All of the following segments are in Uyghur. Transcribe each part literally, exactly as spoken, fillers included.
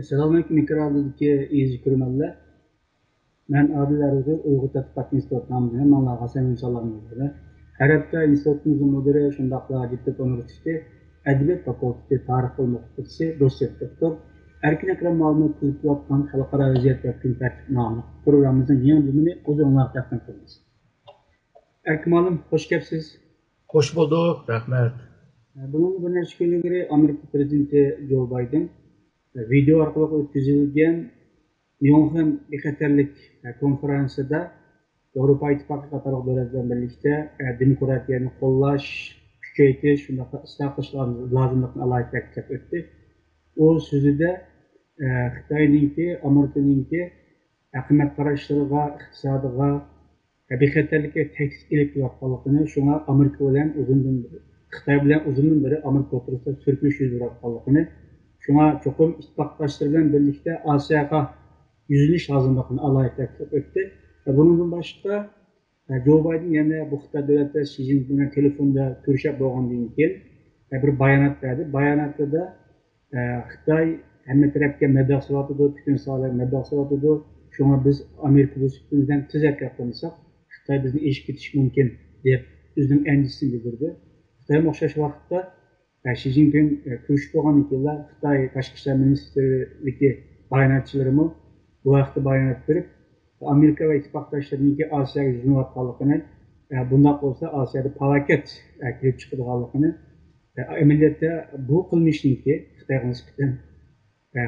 ئەسسالامۇئەلەيكۇم، ئېكران ئالدىدىكى ئەزىز كۆرۈرمەنلەر. مەن ئادىل ئەرزۇگۈل، ئۇيغۇر تەتقىقات ئىنستىتۇتى نامىدىن ھەممىڭلارغا سەمىمىي سالاملىرىمنى بىلدۈرىمەن. ھەر ھەپتە ئىنستىتۇتىمىزنىڭ مۇدىرى، شۇنداقلا دىكتور ئۇنىۋېرسىتېتى ئەدەبىيات فاكۇلتېتى تارىخ بۆلۈمى ئوقۇتقۇچىسى، دوتسېنت دوكتور ئەركىن ئەكرەم مۇئەللىمنىڭ قىلىپ كېلىۋاتقان خەلقئارا ۋەزىيەت ۋە كۈن تەرتىپ ناملىق پروگراممىمىزنىڭ يېڭى بۆلۈمىنى ھۇزۇرۇڭلارغا تەقدىم قىلىمىز. ئەركىن مۇئەللىم، خوش كەپسىز. خوش بولدۇق، رەھمەت. بۇنىڭدىن بىر نەچچە كۈن ئىلگىرى ئامېرىكا پىرېزىدېنتى جو بايدېن ۋىدېئو ئارقىلىق ئۆتكۈزۈلگەن ميۇنخېن بىخەتەرلىك كونفېرانسىدا ياۋروپا ئىتتىپاقى قاتارلىق دۆلەتلەر بىلەن بىرلىكتە دېموكراتىيەنى قوللاش، كۈچەيتىش، شۇنداقلا ئىسلاھ قىلىش لازىملىقىنى ئالاھىدە تەكىتلەپ ئۆتتى. ئۇ سۆزىدە خىتاينىڭكى، ئامېرىكىنىڭكى ھۆكۈمەت قاراشلىرىغا، ئىقتىسادىغا بىخەتەرلىككە تەھدىت ئېلىپ كېلىۋاتقانلىقىنى، شۇڭا ئامېرىكا بىلەن ئۇزۇندىن بېرى، خىتاي بىلەن ئۇزۇندىن بېرى ئامېرىكا ئوتتۇرىسىدا سۈركىلىش يۈز بېرىۋاتقانلىقىنى، شۇڭا چوقۇم ئىتتىپاقداشلىرى بىلەن بىرلىكتە ئاسىياغا يۈزلىنىش لازىملىقىنى ئالاھىدە تەكىتلەپ ئۆتتى. ۋە بۇنىڭدىن باشقا، جو بايدېن يەنە بۇ خىتاي دۆلەت رەئىسى شى جىنپىڭ بىلەن تېلېفوندا كۆرۈشۈپ بولغاندىن كېيىن بىر بايانات بەردى. باياناتىدا خىتاي ھەممە تەرەپكە مەبلەغ سېلىۋاتىدۇ، پۈتۈن ساھەلەرگە مەبلەغ سېلىۋاتىدۇ. شۇڭا بىز ئامېرىكا بىلەن تېز ھەرىكەت قىلمىساق، خىتاي بىزدىن ئېشىپ كېتىشى مۇمكىن، دەپ ئۆزىنىڭ ئەندىشىسىنى بىلدۈردى. خىتايمۇ ئوخشاش ۋاقىتتا، شى جىنپىڭ كۆرۈشۈپ بولغاندىن كېيىنلا خىتاي تاشقى ئىشلار مىنىستىرلىكى باياناتچىلىرىمۇ بۇ ھەقتە بايانات بېرىپ، ئامېرىكا ۋە ئىتتىپاقداشلىرىنىڭكى ئاسىياغا يۈزلىنىۋاتقانلىقىنى، بۇنداق بولسا ئاسىيادا پالاكەت كېلىپ چىقىدىغانلىقىنى، ئەمەلىيەتتە بۇ قىلمىشنىڭكى خىتايغا نىسبەتەن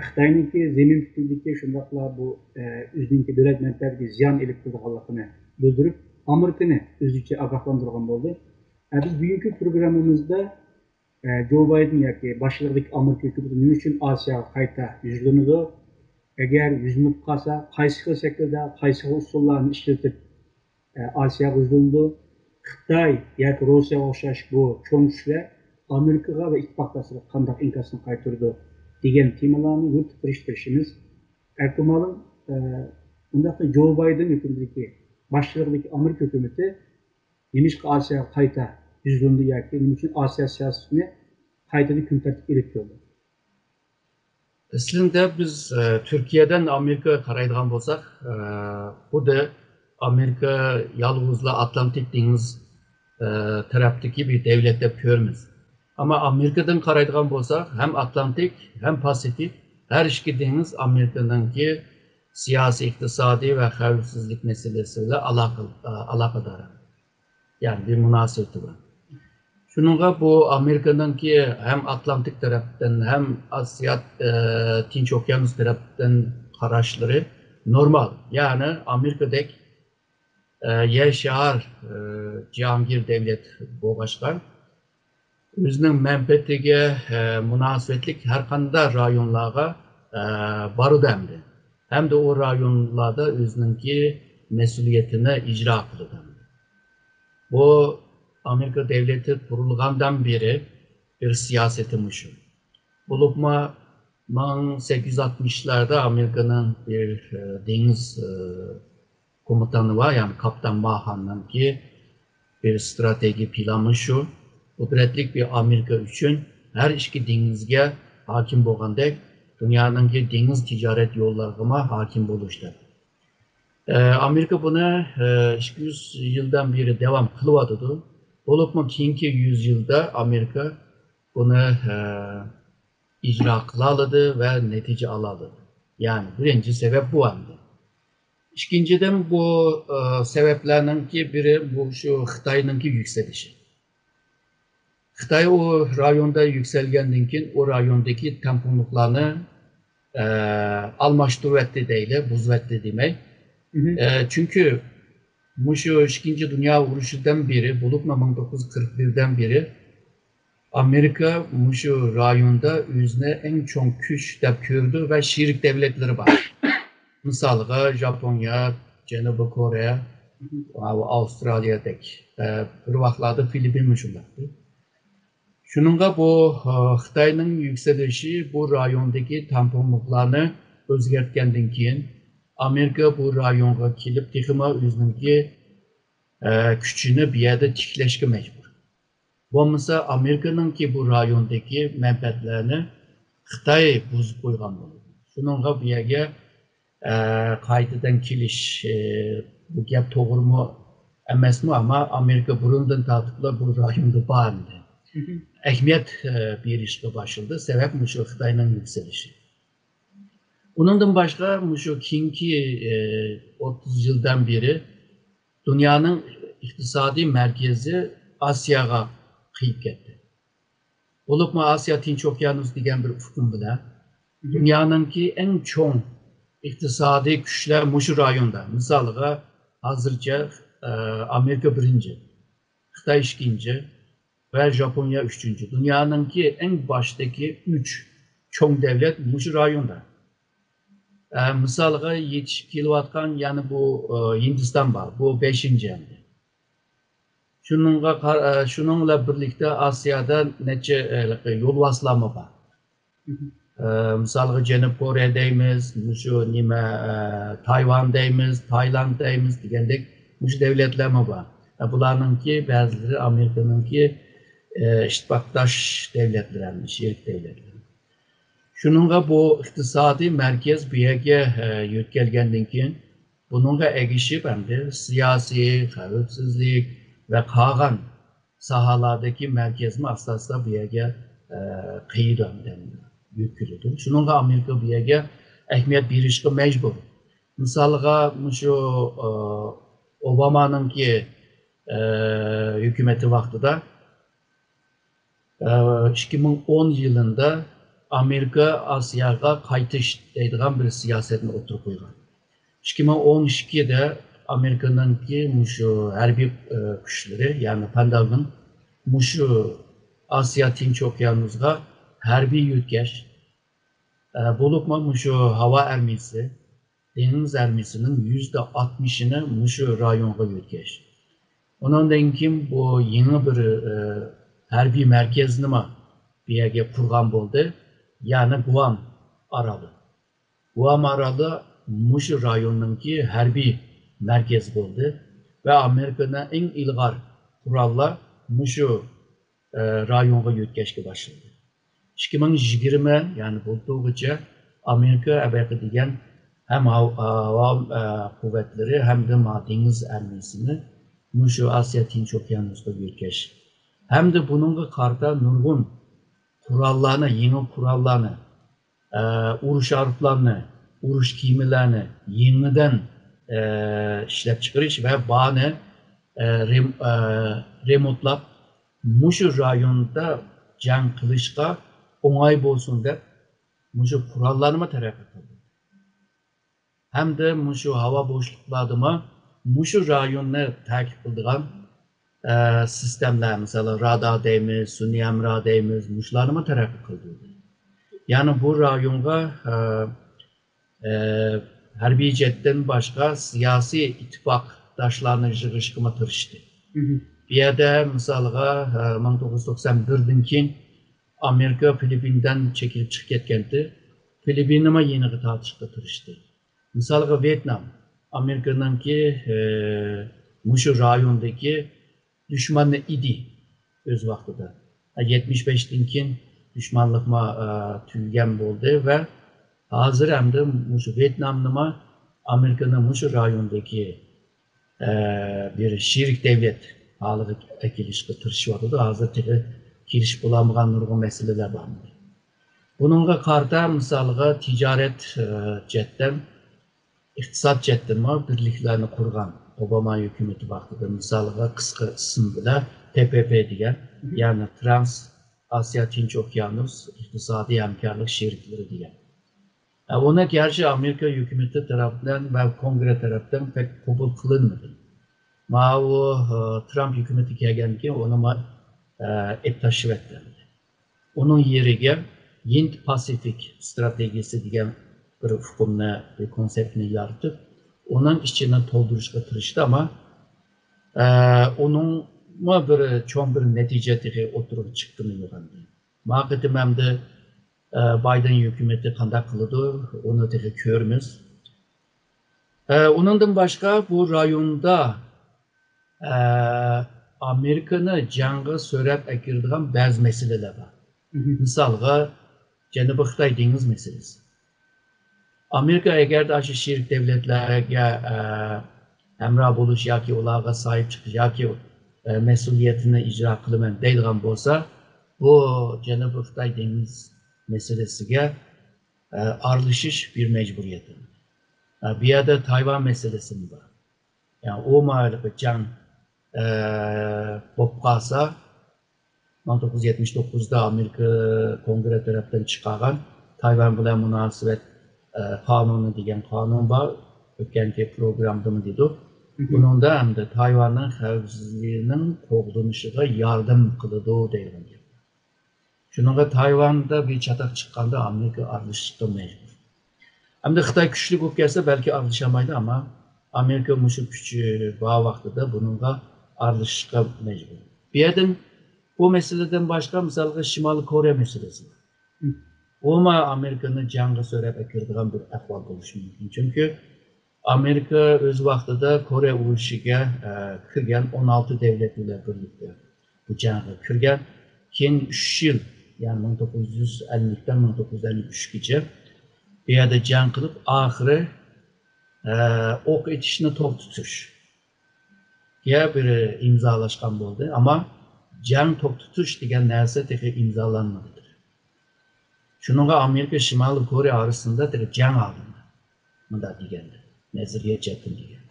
خىتاينىڭكى زېمىن پۈتۈنلۈكى، شۇنداقلا بۇ ئۆزىنىڭكى دۆلەت مەنپەئەتىگە زىيان ئېلىپ كېلىدىغانلىقىنى بىلدۈرۈپ، ئامېرىكىنى ئۆزىچە ئاگاھلاندۇرغان بولدى. بىز بۈگۈنكى پروگراممىمىزدا جو بايدېن ياكى باشچىلىقىدىكى ئامېرىكا ھۆكۈمىتى نېمە ئۈچۈن ئاسىياغا قايتا يۈزلىنىدۇ؟ ئەگەر يۈزلىنىپ قالسا، قايسى خىل شەكىلدە، قايسى خىل ئۇسۇللارنى ئىشلىتىپ ئاسىياغا يۈزلىنىدۇ؟ خىتاي ياكى روسىيەگە ئوخشاش بۇ چوڭ كۈچلەر ئامېرىكىغا ۋە ئىتتىپاقداشلىرىغا قانداق ئىنكاسنى قايتۇرىدۇ؟ دېگەن تېمىلارنى يورۇتۇپ بېرىشكە تىرىشىمىز. ئەركىن مۇئەللىم، ئۇنداقتا جو بايدېن ھۆكۈمىتىدىكى، باشچىلىقىدىكى ئامېرىكا ھۆكۈمىتى نېمىشقا ئاسىياغا قايتا يۈزلىنىدۇ ياكى نېمە ئۈچۈن ئاسىيا سىياسىتىنى قايتىدىن كۈن تەرتىپكە ئېلىپ كەلدى؟ ئەسلىندە بىز، ئە، تۈركىيەدىن ئامېرىكىغا قارايدىغان بولساق، ئە، خۇددى ئامېرىكا يالغۇزلا ئاتلانتىك دېڭىز، ئە، تەرەپتىكى بىر دەۋلەت دەپ كۆرىمىز. ئەمما ئامېرىكىدىن قارايدىغان بولساق، ھەم ئاتلانتىك، ھەم پاسىفىك، ھەر ئىككى دېڭىز ئامېرىكىنىڭكى سىياسىي، ئىقتىسادىي ۋە خەۋپسىزلىك مەسىلىسى بىلەن ئالاقە-، ئالاقىدار. يەنى بىر مۇناسىۋىتى بار. شۇنىڭغا بۇ ئامېرىكىنىڭكى ھەم ئاتلانتىك تەرەپتىن، ھەم ئاسىيا، ئە، تىنچ ئوكيانۇس تەرەپتىن قاراشلىرى نورمال. يەنى ئامېرىكىدەك، ئە، يەر شار، ئە، جاھانگىر دەۋلەت بولغاچقا، ئۆزىنىڭ مەنپەئەتىگە، ئە، مۇناسىۋەتلىك ھەر قانداق رايونلارغا، ئە، بارىدۇ ئەمدى. ھەمدە ئۇ رايونلاردا ئۆزىنىڭكى مەسئۇلىيىتىنى ئىجرا قىلىدۇ. بۇ ئامېرىكا دەۋلىتى قۇرۇلغاندىن بېرى بىر سىياسىتى مۇشۇ. بولۇپمۇ مىڭ سەككىز يۈز ئاتمىشلاردا ئامېرىكىنىڭ بىر، ئە، دېڭىز، ئە، كومېندانى بار، يەنى كاپىتان ماخاننىڭكى بىر ئىستراتېگىيە پىلانى شۇ. قۇدرەتلىك بىر ئامېرىكا ئۈچۈن ھەر ئىككى دېڭىزگە ھاكىم بولغاندەك، دۇنيانىڭكى دېڭىز تىجارەت يوللىرىغىمۇ ھاكىم بولۇش دەپ. ئە، ئامېرىكا بۇنى، ئە، ئىككى يۈز يىلدىن بېرى داۋام قىلىۋاتىدۇ. بولۇپمۇ كېيىنكى يۈز يىلدا ئامېرىكا بۇنى، ئە، ئىجرا قىلالىدى ۋە نەتىجە ئالالىدى. يەنى بىرىنچى سەۋەب بۇ ئەمدى. ئىككىنچىدىن، بۇ، ئە، سەۋەبلەرنىڭكى بىرى بۇ شۇ خىتاينىڭكى يۈكسىلىشى. خىتاي ئۇ رايوندا يۈكسەلگەندىن كېيىن، ئۇ رايوندىكى تەڭپۇڭلۇقلارنى، ئە، ئالماشتۇرۇۋەتتى دەيلى، بۇزۇۋەتتى دېمەي. مهم. ئە، چۈنكى مۇشۇ ئىككىنچى دۇنيا ئۇرۇشىدىن بېرى، بولۇپمۇ مىڭ توققۇز يۈز قىرىق بىردىن بېرى ئامېرىكا مۇشۇ رايوندا ئۆزىنى ئەڭ چوڭ كۈچ دەپ كۆرىدۇ ۋە شېرىك دەۋلەتلىرى بار. مىسالغا، ژاپونىيە، جەنۇبىي كورېيە، ئاۋسترالىيەدەك، ئە، بىر ۋاقىتلاردا فىلىپپىنمۇ شۇنداقتى. شۇنىڭغا بۇ، ئە، خىتاينىڭ يۈكسىلىشى بۇ رايوندىكى تەڭپۇڭلۇقلارنى ئۆزگەرتكەندىن كېيىن، ئامېرىكا بۇ رايونغا كېلىپ تېخىمۇ ئۆزىنىڭكى، ئە، كۈچىنى بۇ يەردە تىكلەشكە مەجبۇر. بولمىسا ئامېرىكىنىڭكى بۇ رايوندىكى مەنپەئەتلەرنى خىتاي بۇزۇپ قويغان بولىدۇ. شۇنىڭغا بۇ يەرگە ئە، قايتىدىن كېلىش، ئە، بۇ گەپ توغرىمۇ ئەمەسمۇ، ئەمما ئامېرىكا بۇرۇندىن تارتىپلا بۇ رايوندا بار ئىدى. ئەھمىيەت، ئە، بېرىشكە باشلىدى. سەۋەب مۇشۇ خىتاينىڭ يۈكسىلىشى. ئۇنىڭدىن باشقا مۇشۇ كېيىنكى، ئە، ئوتتۇز يىلدىن بېرى دۇنيانىڭ ئىقتىسادىي مەركىزى ئاسىياغا قېيىپ كەتتى. بولۇپمۇ ئاسىيا تىنچ ئوكيانۇس دېگەن بىر ئۇقۇم بىلەن دۇنيانىڭكى ئەڭ چوڭ ئىقتىسادىي كۈچلەر مۇشۇ رايوندا. مىسالىغا، ھازىرچە، ئە، ئامېرىكا بىرىنچى، خىتاي ئىككىنچى ۋە ژاپونىيە ئۈچىنچى. دۇنيانىڭكى ئەڭ باشتىكى ئۈچ چوڭ دەۋلەت مۇشۇ رايوندا. ئە، مىسالغا يېتىشىپ كېلىۋاتقان يەنە بۇ، ئە، ھىندىستان بار، بۇ بەشىنچى ئەمدى. شۇنىڭغا قار-، ئە، شۇنىڭ بىلەن بىرلىكتە ئاسىيادا نەچچە، ئە، يولۋاسلارمۇ بار. ئە، مىسالغا جەنۇب كورېيە دەيمىز، مۇشۇ نېمە، ئە، تايۋان دەيمىز، تايلاند دەيمىز دېگەندەك مۇشۇ دەۋلەتلەرمۇ بار. ئە، بۇلارنىڭكى بەزىلىرى ئامېرىكىنىڭكى، ئە، ئىتتىپاقداش دەۋلەتلىرى، شېرىك دەۋلەتلىرى. شۇنىڭغا بۇ ئىقتىسادىي مەركەز بۇ يەرگە، ئە، يۆتكەلگەندىن كېيىن، بۇنىڭغا ئەگىشىپ ئەمدى سىياسىي، خەۋپسىزلىك ۋە قالغان ساھەلەردىكى مەركەزمۇ ئاستا-ئاستا بۇ يەرگە، ئە، قېيىدۇ ئەمدى، يۆتكىلىدۇ. شۇنىڭغا ئامېرىكا بۇ يەرگە ئەھمىيەت بېرىشكە مەجبۇر. مىسالغا، مۇشۇ، ئە، ئوبامانىڭكى، ئە، ھۆكۈمىتى ۋاقتىدا ئىككى مىڭ ئون يىلىندا ئامېرىكا ئاسىياغا قايتىش دەيدىغان بىر سىياسەتنى ئوتتۇرىغا قويغان. ئىككى مىڭ ئون ئىككىدە ئامېرىكىنىڭكى مۇشۇ ھەربىي، ئە، كۈچلىرى، يەنى پېنتاگون مۇشۇ ئاسىيا تىنچ ئوكيانۇسىغا ھەربىي يۆتكەش، ئە، بولۇپمۇ مۇشۇ ھاۋا ئارمىيىسى، دېڭىز ئارمىيىسىنىڭ يۈزدە ئاتمىشىنى مۇشۇ رايونغا يۆتكەش. ئۇنىڭدىن كېيىن بۇ يېڭى بىر، ئە، ھەربىي مەركەزنىمۇ بۇ يەرگە قۇرغان بولدى. يەنى گۇئام ئارالى. گۇئام ئارالى مۇشۇ رايوننىڭكى ھەربىي مەركەزى بولدى ۋە ئامېرىكىنىڭ ئەڭ ئىلغار قوراللار مۇشۇ، ئە، رايونغا يۆتكەشكە باشلىدى. ئىككى مىڭ يىگىرمە، يەنى بۇلتۇرغىچە ئامېرىكا ئەبەقى دېگەن ھەم ھاۋ-، ھاۋا، ئە، قۇۋۋەتلىرى ھەمدە ما دېڭىز ئارمىيىسىنى مۇشۇ ئاسىيا تىنچ ئوكيانۇسىغا يۆتكەش ھەمدە بۇنىڭغا قارىتا نۇرغۇن قوراللارنى، يېڭى قوراللارنى، ئە، ئۇرۇش ئارۇتلارنى، ئۇرۇش كېمىلەرنى يېڭىدىن، ئە، ئىشلەپچىقىرىش ۋە بارنى، ئە، رېم-، ئە، رېمونتلاپ، مۇشۇ رايوندا جەڭ قىلىشقا ئوڭاي بولسۇن دەپ، مۇشۇ قوراللارنىمۇ تەرەققىي قىلدۇردى. ھەمدە مۇشۇ ھاۋا بوشلۇقلاردىمۇ مۇشۇ رايوننى تەكىت قىلىدىغان، ئە، سىستېمىلەر، مىسالى، رادار دەيمىز، سۈنئىي ھەمراھ دەيمىز، مۇشۇلارنىمۇ تەرەققىي قىلدۇردى. يەنى بۇ رايونغا، ئە، ئە، ھەربىي جەھەتتىن باشقا سىياسىي ئىتتىپاقداشلارنى يىغىشقىمۇ تىرىشتى. بۇ يەردە، مىسالغا، ئە، مىڭ توققۇز يۈز توقسان بىردىن كېيىن ئامېرىكا فىلىپپىندىن چېكىنىپ چىقىپ كەتكەنتى. فىلىپپىننىمۇ يېنىغا تارتىشقا تىرىشتى. مىسالغا، ۋيېتنام ئامېرىكىنىڭكى، ئە، مۇشۇ رايوندىكى دۈشمىنى ئىدى ئۆز ۋاقتىدا. يەتمىش بەشتىن كېيىن دۈشمەنلىكمۇ، ئە، تۈگىگەن بولدى ۋە ھازىر ئەمدى مۇشۇ ۋيېتنامنىمۇ ئامېرىكىنىڭ مۇشۇ رايوندىكى، ئە، بىر شېرىك دەۋلەت ھالىغا ئەكېلىشكە تىرىشىۋاتىدۇ. ھازىر تېخى كېلىشىپ بولالمىغان نۇرغۇن مەسىلىلەر بار. بۇنىڭغا قارىتا، مىسالغا، تىجارەت، ئە، جەھەتتىن، ئىقتىساد جەھەتتىنمۇ بىرلىكلەرنى قۇرغان ئوباما ھۆكۈمىتى ۋاقتىدا، مىسالغا، قىسقا ئىسىم بىلەن تې پې پې دېگەن، يەنى ترانس ئاسىيا تىنچ ئوكيانۇس ئىقتىسادىي ھەمكارلىق شېرىكلىرى دېگەن. ئە، ئۇنى گەرچە ئامېرىكا ھۆكۈمىتى تەرەپتىن ۋە كونگرېس تەرەپتىن پەك قوبۇل قىلىنمىدى. ماۋۇ، ئە، ترامپ ھۆكۈمىتى كەلگەندىن كېيىن ئۇنىمۇ، ئە، ئېلىپ تاشلىۋەتتى. ئۇنىڭ يېرىگە ھىند پاسىفىك ستراتېگىيىسى دېگەن بىر ئۇقۇمنى، بىر كونسېپتنى يارىتىپ، ئۇنىڭ ئىچىنى تولدۇرۇشقا تىرىشتى، ئەمما، ئە، ئۇنىڭمۇ بىر چوڭ بىر نەتىجە تېخى ئوتتۇرىغا چىققىنى يوق ئەمدى. ما قېتىم ئەمدى، ئە، بايدېن ھۆكۈمىتى قانداق قىلىدۇ، ئۇنى تېخى كۆرىمىز. ئە، ئۇنىڭدىن باشقا بۇ رايوندا، ئە، ئامېرىكىنى جەڭگە سۆرەپ ئەكىرىدىغان بەزى مەسىلىلەر بار. مىسالغا، جەنۇبىي خىتاي دېڭىز مەسىلىسى. ئامېرىكا ئەگەردە ئاشۇ شېرىك دەۋلەتلەرگە، ئە، ھەمراھ بولۇش ياكى ئۇلارغا ساھىب چىقىش ياكى، ئە، مەسئۇلىيىتىنى ئىجرا قىلىمەن دەيدىغان بولسا، بۇ جەنۇبىي خىتاي دېڭىز مەسىلىسىگە، ئە، ئارىلىشىش بىر مەجبۇرىيىتى. ئە، بۇ يەردە تايۋان مەسىلىسىمۇ بار. يەنى ئۇمۇ ھېلىقى جەڭ، ئە، بولۇپ قالسا، مىڭ توققۇز يۈز يەتمىش توققۇزدا ئامېرىكا كونگرېس تەرەپتىن چىقارغان تايۋان بىلەن مۇناسىۋەت، ئە، قانۇنى دېگەن قانۇن بار. ئۆتكەنكى پروگراممىدىمۇ دېدۇق. بۇنىڭدا ئەمدى تايۋاننىڭ خەۋپسىزلىكىنىڭ قوغدىنىشىغا ياردەم قىلىدۇ دەيدىغان گەپ. شۇنىڭغا تايۋاندا بىر چاتاق چىققاندا ئامېرىكا ئارىلىشىشقا مەجبۇر. ئەمدى خىتاي كۈچلۈك بولۇپ كەتسە بەلكى ئارىلىشالمايدۇ، ئەمما ئامېرىكا مۇشۇ كۈچى بار ۋاقتىدا بۇنىڭغا ئارىلىشىشقا مەجبۇر. بۇ يەردىن، بۇ مەسىلىدىن باشقا، مىسالغا، شىمالىي كورېيە مەسىلىسى بار. ئۇمۇ ئامېرىكىنى جەڭگە سۆرەپ ئەكىرىدىغان بىر ئەھۋال بولۇشى مۇمكىن. چۈنكى ئامېرىكا ئۆز ۋاقتىدا كورېيە ئۇرۇشىغا، ئە، كىرگەن، ئون ئالتە دەۋلەت بىلەن بىرلىكتە بۇ جەڭگە كىرگەن. كېيىن ئۈچ يىل، يەنى مىڭ توققۇز يۈز ئەللىكتىن مىڭ توققۇز يۈز ئەللىك ئۈچكىچە بۇ يەردە جەڭ قىلىپ، ئاخىرى، ئە، ئوق ئېتىشنى توختىتىشكە بىر ئىمزالاشقان بولدى. ئەمما جەڭ توختىتىش دېگەن نەرسە تېخى ئىمزالانمىدى. شۇنىڭغا ئامېرىكا شىمالىي كورېيە ئارىسىدا تېخى جەڭ ھالىنى، مۇنداق دېگەندە، نەزەرىيە جەھەتتىن دېگەندە.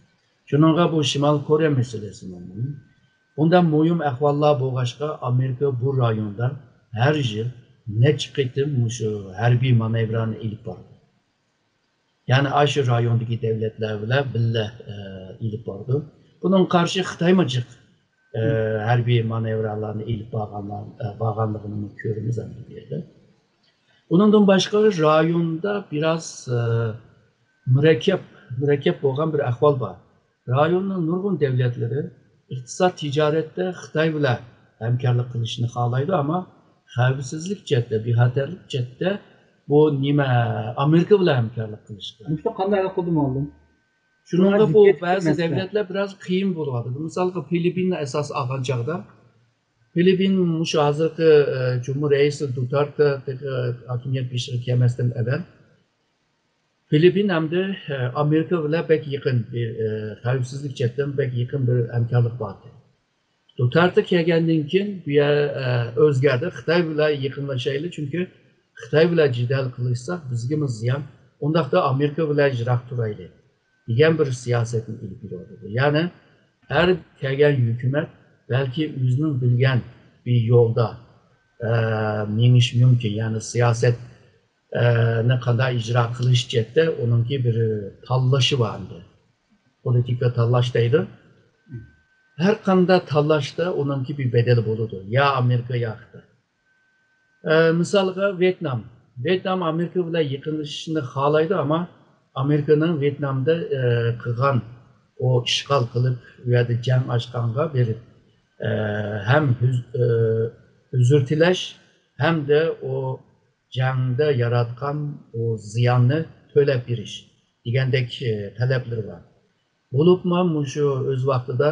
شۇنىڭغا بۇ شىمالىي كورېيە مەسىلىسىمۇ مۇھىم. بۇنداق مۇھىم ئەھۋاللار بولغاچقا، ئامېرىكا بۇ رايوندا ھەر يىل نەچچە قېتىم مۇشۇ ھەربىي مانېۋىرلارنى ئېلىپ بارىدۇ. يەنى ئاشۇ رايوندىكى دەۋلەتلەر بىلەن بىللە، ئە، ئېلىپ بارىدۇ. بۇنىڭغا قارشى خىتايمۇ جىق، ئە، ھەربىي مانېۋىرلارنى ئېلىپ بارغانلار-، ئە، بارغانلىقىنى كۆرىمىز ئەمدى بۇ يەردە. بۇنىڭدىن باشقا رايوندا بىراز، ئە، مۇرەككەپ، مۇرەككەپ بولغان بىر ئەھۋال بار. رايوننىڭ نۇرغۇن دەۋلەتلىرى ئىقتىساد، تىجارەتتە خىتاي بىلەن ھەمكارلىق قىلىشنى خالايدۇ، ئەمما خەۋپسىزلىك جەھەتتە، بىخەتەرلىك جەھەتتە بۇ نېمە، ئامېرىكا بىلەن ھەمكارلىق قىلىشقا. مۇشۇ قانداق ھەل قىلدى، مۇئەللىم؟ شۇنىڭغا بۇ بەزى دەۋلەتلەر بىراز قىيىن بولۇۋاتىدۇ. مىسالغا، فىلىپپىننى ئاساس ئالغان چاغدا، فىلىپپىن مۇشۇ ھازىرقى، ئە، جۇمھۇر رەئىسى دۇتارتې تېخى ھاكىمىيەت بېشىغا كەلمەستىن ئەۋەل، فىلىپپىن ئەمدى، ئە، ئامېرىكا بىلەن بەك يېقىن بىر، ئە، خەۋپسىزلىك جەھەتتىن بەك يېقىن بىر ھەمكارلىق بار ئىدى. دۇتارتې كەلگەندىن كېيىن بۇ يەر، ئە، ئۆزگەردى. خىتاي بىلەن يېقىنلاشايلى، چۈنكى خىتاي بىلەن جېدەل قىلىشساق بىزگىمۇ زىيان. ئۇنداقتا ئامېرىكا بىلەن يىراق تۇرايلى دېگەن بىر سىياسەتنى ئېلىپ بېرىۋاتىدۇ. يەنى ھەر كەلگەن ھۆكۈمەت بەلكى ئۆزىنىڭ بىلگەن بىر يولدا، ئە، مېڭىشى مۇمكىن. يەنى سىياسەت، ئە، نى قانداق ئىجرا قىلىش جەھەتتە ئۇنىڭكى بىر تاللىشى بار ئەمدى. پولىتىكا تاللاش دەيدۇ. ھەر قانداق تاللاشتا ئۇنىڭكى بىر بەدىلى بولىدۇ. يا ئامېرىكا، يا خىتاي. ئە، مىسالغا، ۋيېتنام. ۋيېتنام ئامېرىكا بىلەن يېقىنلىشىشنى خالايدۇ، ئەمما ئامېرىكىنىڭ ۋيېتنامدا، ئە، قىلغان، ئۇ ئىشغال قىلىپ، ئۇ يەردە جەڭ ئاچقانغا بېرىپ، ئە، ھەم ھۆز-، ئە، ئۆزۈر تىلەش، ھەمدە ئۇ جەڭدە ياراتقان ئۇ زىياننى تۆلەپ بېرىش دېگەندەك، ئە، تەلەپلىرى بار. بولۇپمۇ مۇشۇ ئۆز ۋاقتىدا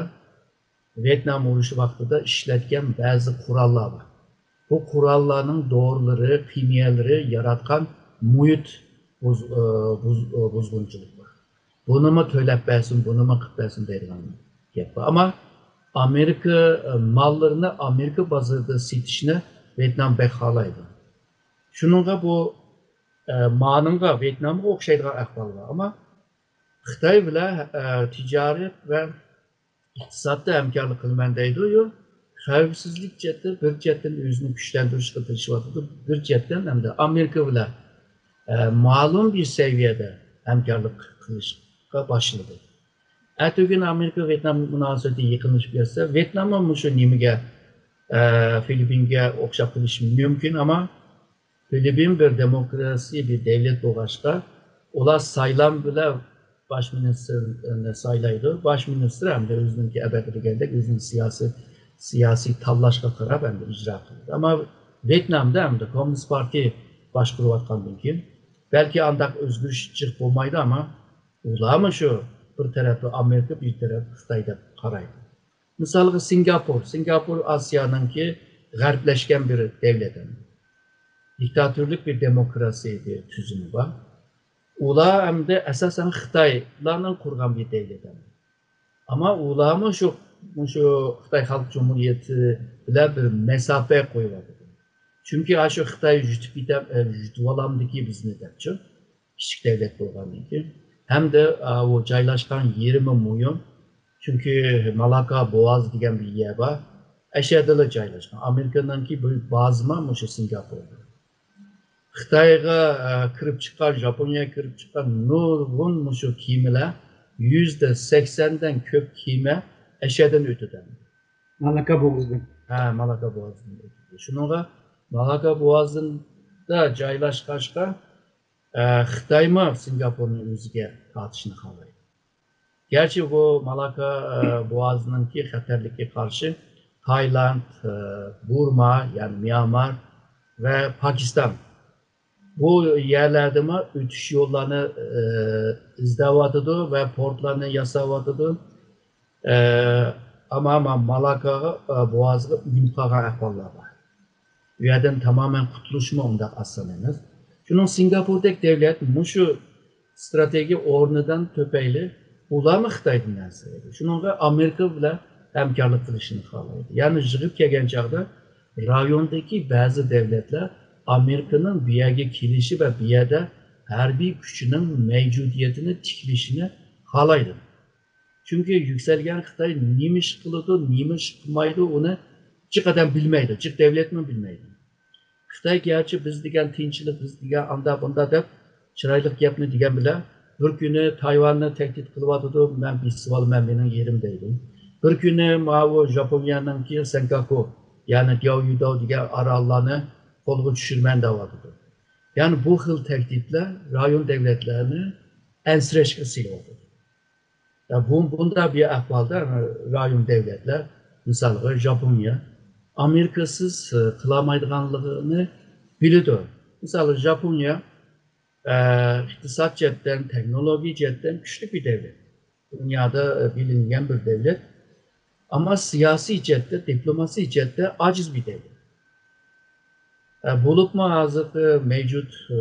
ۋيېتنام ئۇرۇشى ۋاقتىدا ئىشلەتكەن بەزى قوراللار بار. بۇ قوراللارنىڭ دورىلىرى، خىمىيەلىرى ياراتقان مۇھىت بۇز-، ئە، بۇز-، ئە، بۇزغۇنچىلىق بار. بۇنىمۇ تۆلەپ بەرسۇن، بۇنىمۇ قىلىپ بەرسۇن دەيدىغان گەپ بار. ئەمما ئامېرىكا، ئە، ماللىرىنى ئامېرىكا بازىرىدا سېتىشنى ۋيېتنام بەك خالايدۇ. شۇنىڭغا بۇ، ئە، مانىڭغا، ۋيېتنامغا ئوخشايدىغان ئەھۋال بار. ئەمما خىتاي بىلەن، ئە، تىجارەت ۋە ئىقتىسادتا ھەمكارلىق قىلىمەن دەيدۇ، يو، خەۋپسىزلىك جەھەتتە بىر جەھەتتىن ئۆزىنى كۈچلەندۈرۈشكە تىرىشىۋاتىدۇ، بىر جەھەتتىن ئەمدى ئامېرىكا بىلەن، ئە، مالۇم بىر سەۋىيەدە ھەمكارلىق قىلىشقا باشلىدى. ئەتىگۈن ئامېرىكا ۋيېتنام مۇناسىۋىتى يېقىنلىشىپ كەتسە، ۋيېتناممۇ مۇشۇ نېمىگە، ئە، فىلىپپىنگە ئوخشاپ قېلىشى مۇمكىن، ئەمما فىلىپپىن بىر دېموكراسىيە، بىر دەۋلەت بولغاچقا، ئۇلار سايلام بىلەن باش مىنىستىرنى سايلايدۇ. باش مىنىستىر ئەمدى ئۆزىنىڭكى ئەبەتى دېگەندەك ئۆزىنىڭ سىياسىي، سىياسىي تاللاشقا قاراپ ئەمدى ئىجرا قىلىدۇ. ئەمما ۋيېتنامدا ئەمدى كوممۇنىست پارتىيە باشقۇرۇۋاتقاندىن كېيىن بەلكى ئانداق ئۆزگىرىش جىق بولمايدۇ، ئەمما ئۇلارمۇ شۇ بىر تەرەپتە ئامېرىكا، بىر تەرەپ خىتاي دەپ قارايدۇ. مىسالغا سىنگاپور. سىنگاپور ئاسىيانىڭكى غەربلەشكەن بىر دەۋلىتى. دىكتاتورلۇق بىر دېموكراسىيە بىر تۈزۈمى بار. ئۇلار ئەمدى ئاساسەن خىتايلارنىڭ قۇرغان بىر دۆلەت. ئەمما ئۇلارمۇ شۇ، شۇ خىتاي خەلق جۇمھۇرىيىتى بىلەن بىر مەساپە قويۇۋاتىدۇ. چۈنكى ئاشۇ خىتاي يۇتۇپ كېتەم، يۇتۇۋالامدىكى بىزنى دەپچۇ، كىچىك دۆلەت بولغاندىن كېيىن. ھەمدە ئۇ جايلاشقان يېرىمۇ مۇھىم. چۈنكى مالاكا بوغازى دېگەن بىر يەر بار. ئەشەدىلا جايلاشقان. ئامېرىكىنىڭكى بىر بازىما مۇشۇ سىنگاپوردا. خىتايغا كىرىپ چىققان، ياپونىيەگە كىرىپ چىققان نۇرغۇن مۇشۇ كېمىلەر، يۈزدە سەكسەندىن كۆپ كېمە ئەشەدىن ئۆتىدۇ. مالاكا بوغۇزىدىن. ھە، مالاكا بوغازىدىن ئۆتىدۇ. شۇنىڭغا مالاكا بوغازىدا جايلاشقاچقا، ئە، خىتايمۇ سىنگاپورنى ئۆزىگە تارتىشنى خالايدۇ. گەرچە بۇ مالاكا، ئە، بوغازىنىڭكى خەتەرلىكىگە قارشى تايلاند، ئە، بۇرما، يەنى ميانمار ۋە پاكىستان بۇ يەرلەردىمۇ ئۆتۈش يوللارنى، ئە، ئىزدەۋاتىدۇ ۋە پورتلارنى ياساۋاتىدۇ. ئە، ئەمما ما-، مالاكاغا، ئە، بوغازىغا ئۈگۈنۈپ قالغان ئەھۋاللار بار. بۇ يەردىن تامامەن قۇتۇلۇشمۇ ئۇنداق ئاسان ئەمەس. شۇنىڭ سىنگاپوردەك دۆلەت مۇشۇ ئىستراتېگىيە ئورنىدىن تۆپەيلى ئۇلارمۇ خىتايدىن ئەنسىرەيدۇ. شۇنىڭغا ئامېرىكا بىلەن ھەمكارلىق قىلىشنى خالايدۇ. يەنى يىغىپ كەلگەن چاغدا رايوندىكى بەزى دۆلەتلەر ئامېرىكىنىڭ بۇ يەرگە كېلىشى ۋە بۇ يەردە ھەربىي كۈچىنىڭ مەۋجۇدىيىتىنى تىكلىشىنى خالايدۇ. چۈنكى يۈكسەلگەن خىتاي نېمە ئىش قىلىدۇ، نېمە ئىش قىلمايدۇ، ئۇنى جىق ئادەم بىلمەيدۇ، جىق دۆلەتمۇ بىلمەيدۇ. خىتاي گەرچە بىز دېگەن تىنچلىق، بىز دېگەن ئاندا بۇندا دەپ چىرايلىق گەپنى دېگەن بىلەن، بىر كۈنى تايۋاننى تەھدىت قىلىۋاتىدۇ، مەن بېسىۋالىمەن، مېنىڭ يېرىم دەيدۇ. بىر كۈنى ماۋۇ ژاپونىيەنىڭكى سەنكاكۇ، يەنى دياۋيۇداۋ دېگەن ئاراللارنى قولغا چۈشۈرىمەن دەۋاتىدۇ. يەنى بۇ خىل تەھدىتلەر رايون دۆلەتلەرنى ئەنسىرەشكە سېلىۋاتىدۇ. يا بۇ، بۇنداق بىر ئەھۋالدا رايون دۆلەتلەر، مىسالغا، ژاپونىيە ئامېرىكىسىز، ئە، قىلالمايدىغانلىقىنى بىلىدۇ. مىسالغا، ژاپونىيە، ئە، ئىقتىساد جەھەتتىن، تېخنولوگىيە جەھەتتىن كۈچلۈك بىر دۆلەت. دۇنيادا، ئە، بىلىنگەن بىر دۆلەت. ئەمما سىياسىي جەھەتتە، دىپلوماسىي جەھەتتە ئاجىز بىر دۆلەت. ئە، بولۇپمۇ ھازىرقى مەۋجۇت، ئە،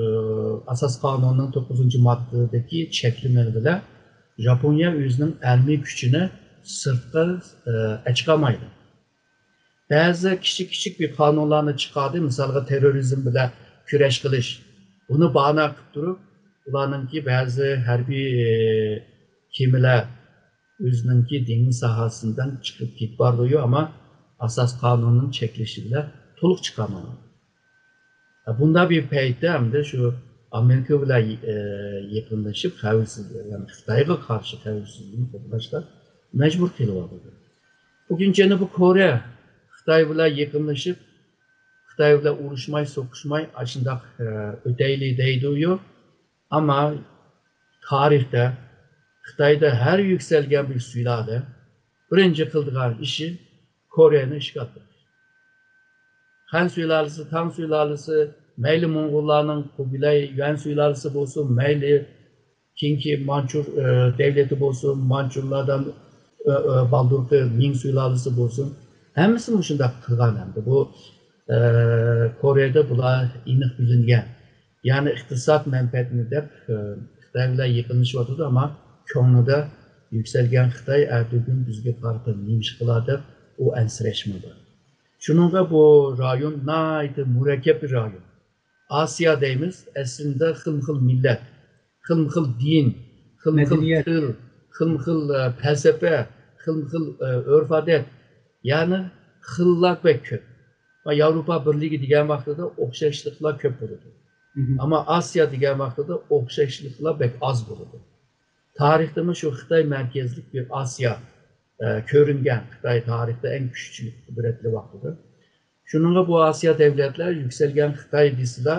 ئاساس قانۇننىڭ توققۇزىنچى ماددىدىكى چەكلىمە بىلەن ژاپونىيە ئۆزىنىڭ ئەلمىي كۈچىنى سىرتقا، ئە، ئەچىقالمايدۇ. بەزى كىچىك كىچىك بىر قانۇنلارنى چىقاردى، مىسالغا تېررورىزم بىلەن كۈرەش قىلىش. بۇنى باھانە قىلىپ تۇرۇپ، ئۇلارنىڭكى بەزى ھەربىي، ئە، كېمىلەر ئۆزىنىڭكى دېڭىز ساھەسىدىن چىقىپ كېتىپ بارىدۇ، ئەمما ئاساس قانۇننىڭ چەكلىشى بىلەن تولۇق چىقالمايدۇ. بۇنداق بىر پەيتتە ئەمدى شۇ ئامېرىكا بىلەن، ئە، يېقىنلىشىپ، خەۋپسىزلىك، يەنى خىتايغا قارشى خەۋپسىزلىكنى قوغداشتا مەجبۇر قېلىۋاتىدۇ. بۈگۈن جەنۇبىي كورېيە خىتاي بىلەن يېقىنلىشىپ، خىتاي بىلەن ئۇرۇشماي، سوقۇشماي، ئاشۇنداق، ئە، ئۆتەيلى دەيدۇ-يۇ. ئەمما تارىختا خىتايدا ھەر يۈكسەلگەن بىر سۇلالە بىرىنچى قىلىدىغان ئىشى كورېيەنى ئىشغال قىلىش. خەن سۇلالىسى، تاڭ سۇلالىسى، مەيلى موڭغۇللارنىڭ قۇبىلەي يۈەن سۇلالىسى بولسۇن، مەيلى كېيىنكى مانچۇر، ئە، دەۋلىتى بولسۇن، مانچۇرلاردىن، ئە، ئە، بالدۇرقى مىڭ سۇلالىسى بولسۇن، ھەممىسى مۇشۇنداق قىلغان ئەمدى. بۇ، ئە، كورېيەدە بۇلار ئېنىق بىلىنگەن. يەنى ئىقتىساد مەنپەئەتىنى دەپ، ئە، خىتاي بىلەن يېقىنلىشىۋاتىدۇ، ئەمما كۆڭلىدە يۈكسەلگەن خىتاي ئەتىگۈن بىزگە قارىتا نېمە ئىش قىلار دەپ ئۇ ئەنسىرەشمۇ بار. شۇنىڭغا بۇ رايون ناھايىتى مۇرەككەپ بىر رايون. ئاسىيا دەيمىز، ئەسلىدە خىلمۇ خىل مىللەت، خىلمۇ خىل دىن، خىلمۇ خىل مەدەنىيەت. تىل، خىلمۇ خىل، ئە، پەلسەپە، خىلمۇ خىل، ئە، ئۆرپ-ئادەت، يەنى خىللار بەك كۆپ. ۋە ياۋروپا بىرلىكى دېگەن ۋاقتىدا ئوخشاشلىقلار كۆپ بولىدۇ. مهم. ئەمما ئاسىيا دېگەن ۋاقتىدا ئوخشاشلىقلار بەك ئاز بولىدۇ. تارىختىمۇ شۇ خىتاي مەركەزلىك بىر ئاسىيا، ئە، كۆرۈنگەن. خىتاي تارىختا ئەڭ كۈچلۈك قۇدرەتلىك ۋاقتىدا. شۇنىڭغا بۇ ئاسىيا دەۋلەتلەر يۈكسەلگەن خىتاي دېسىلا،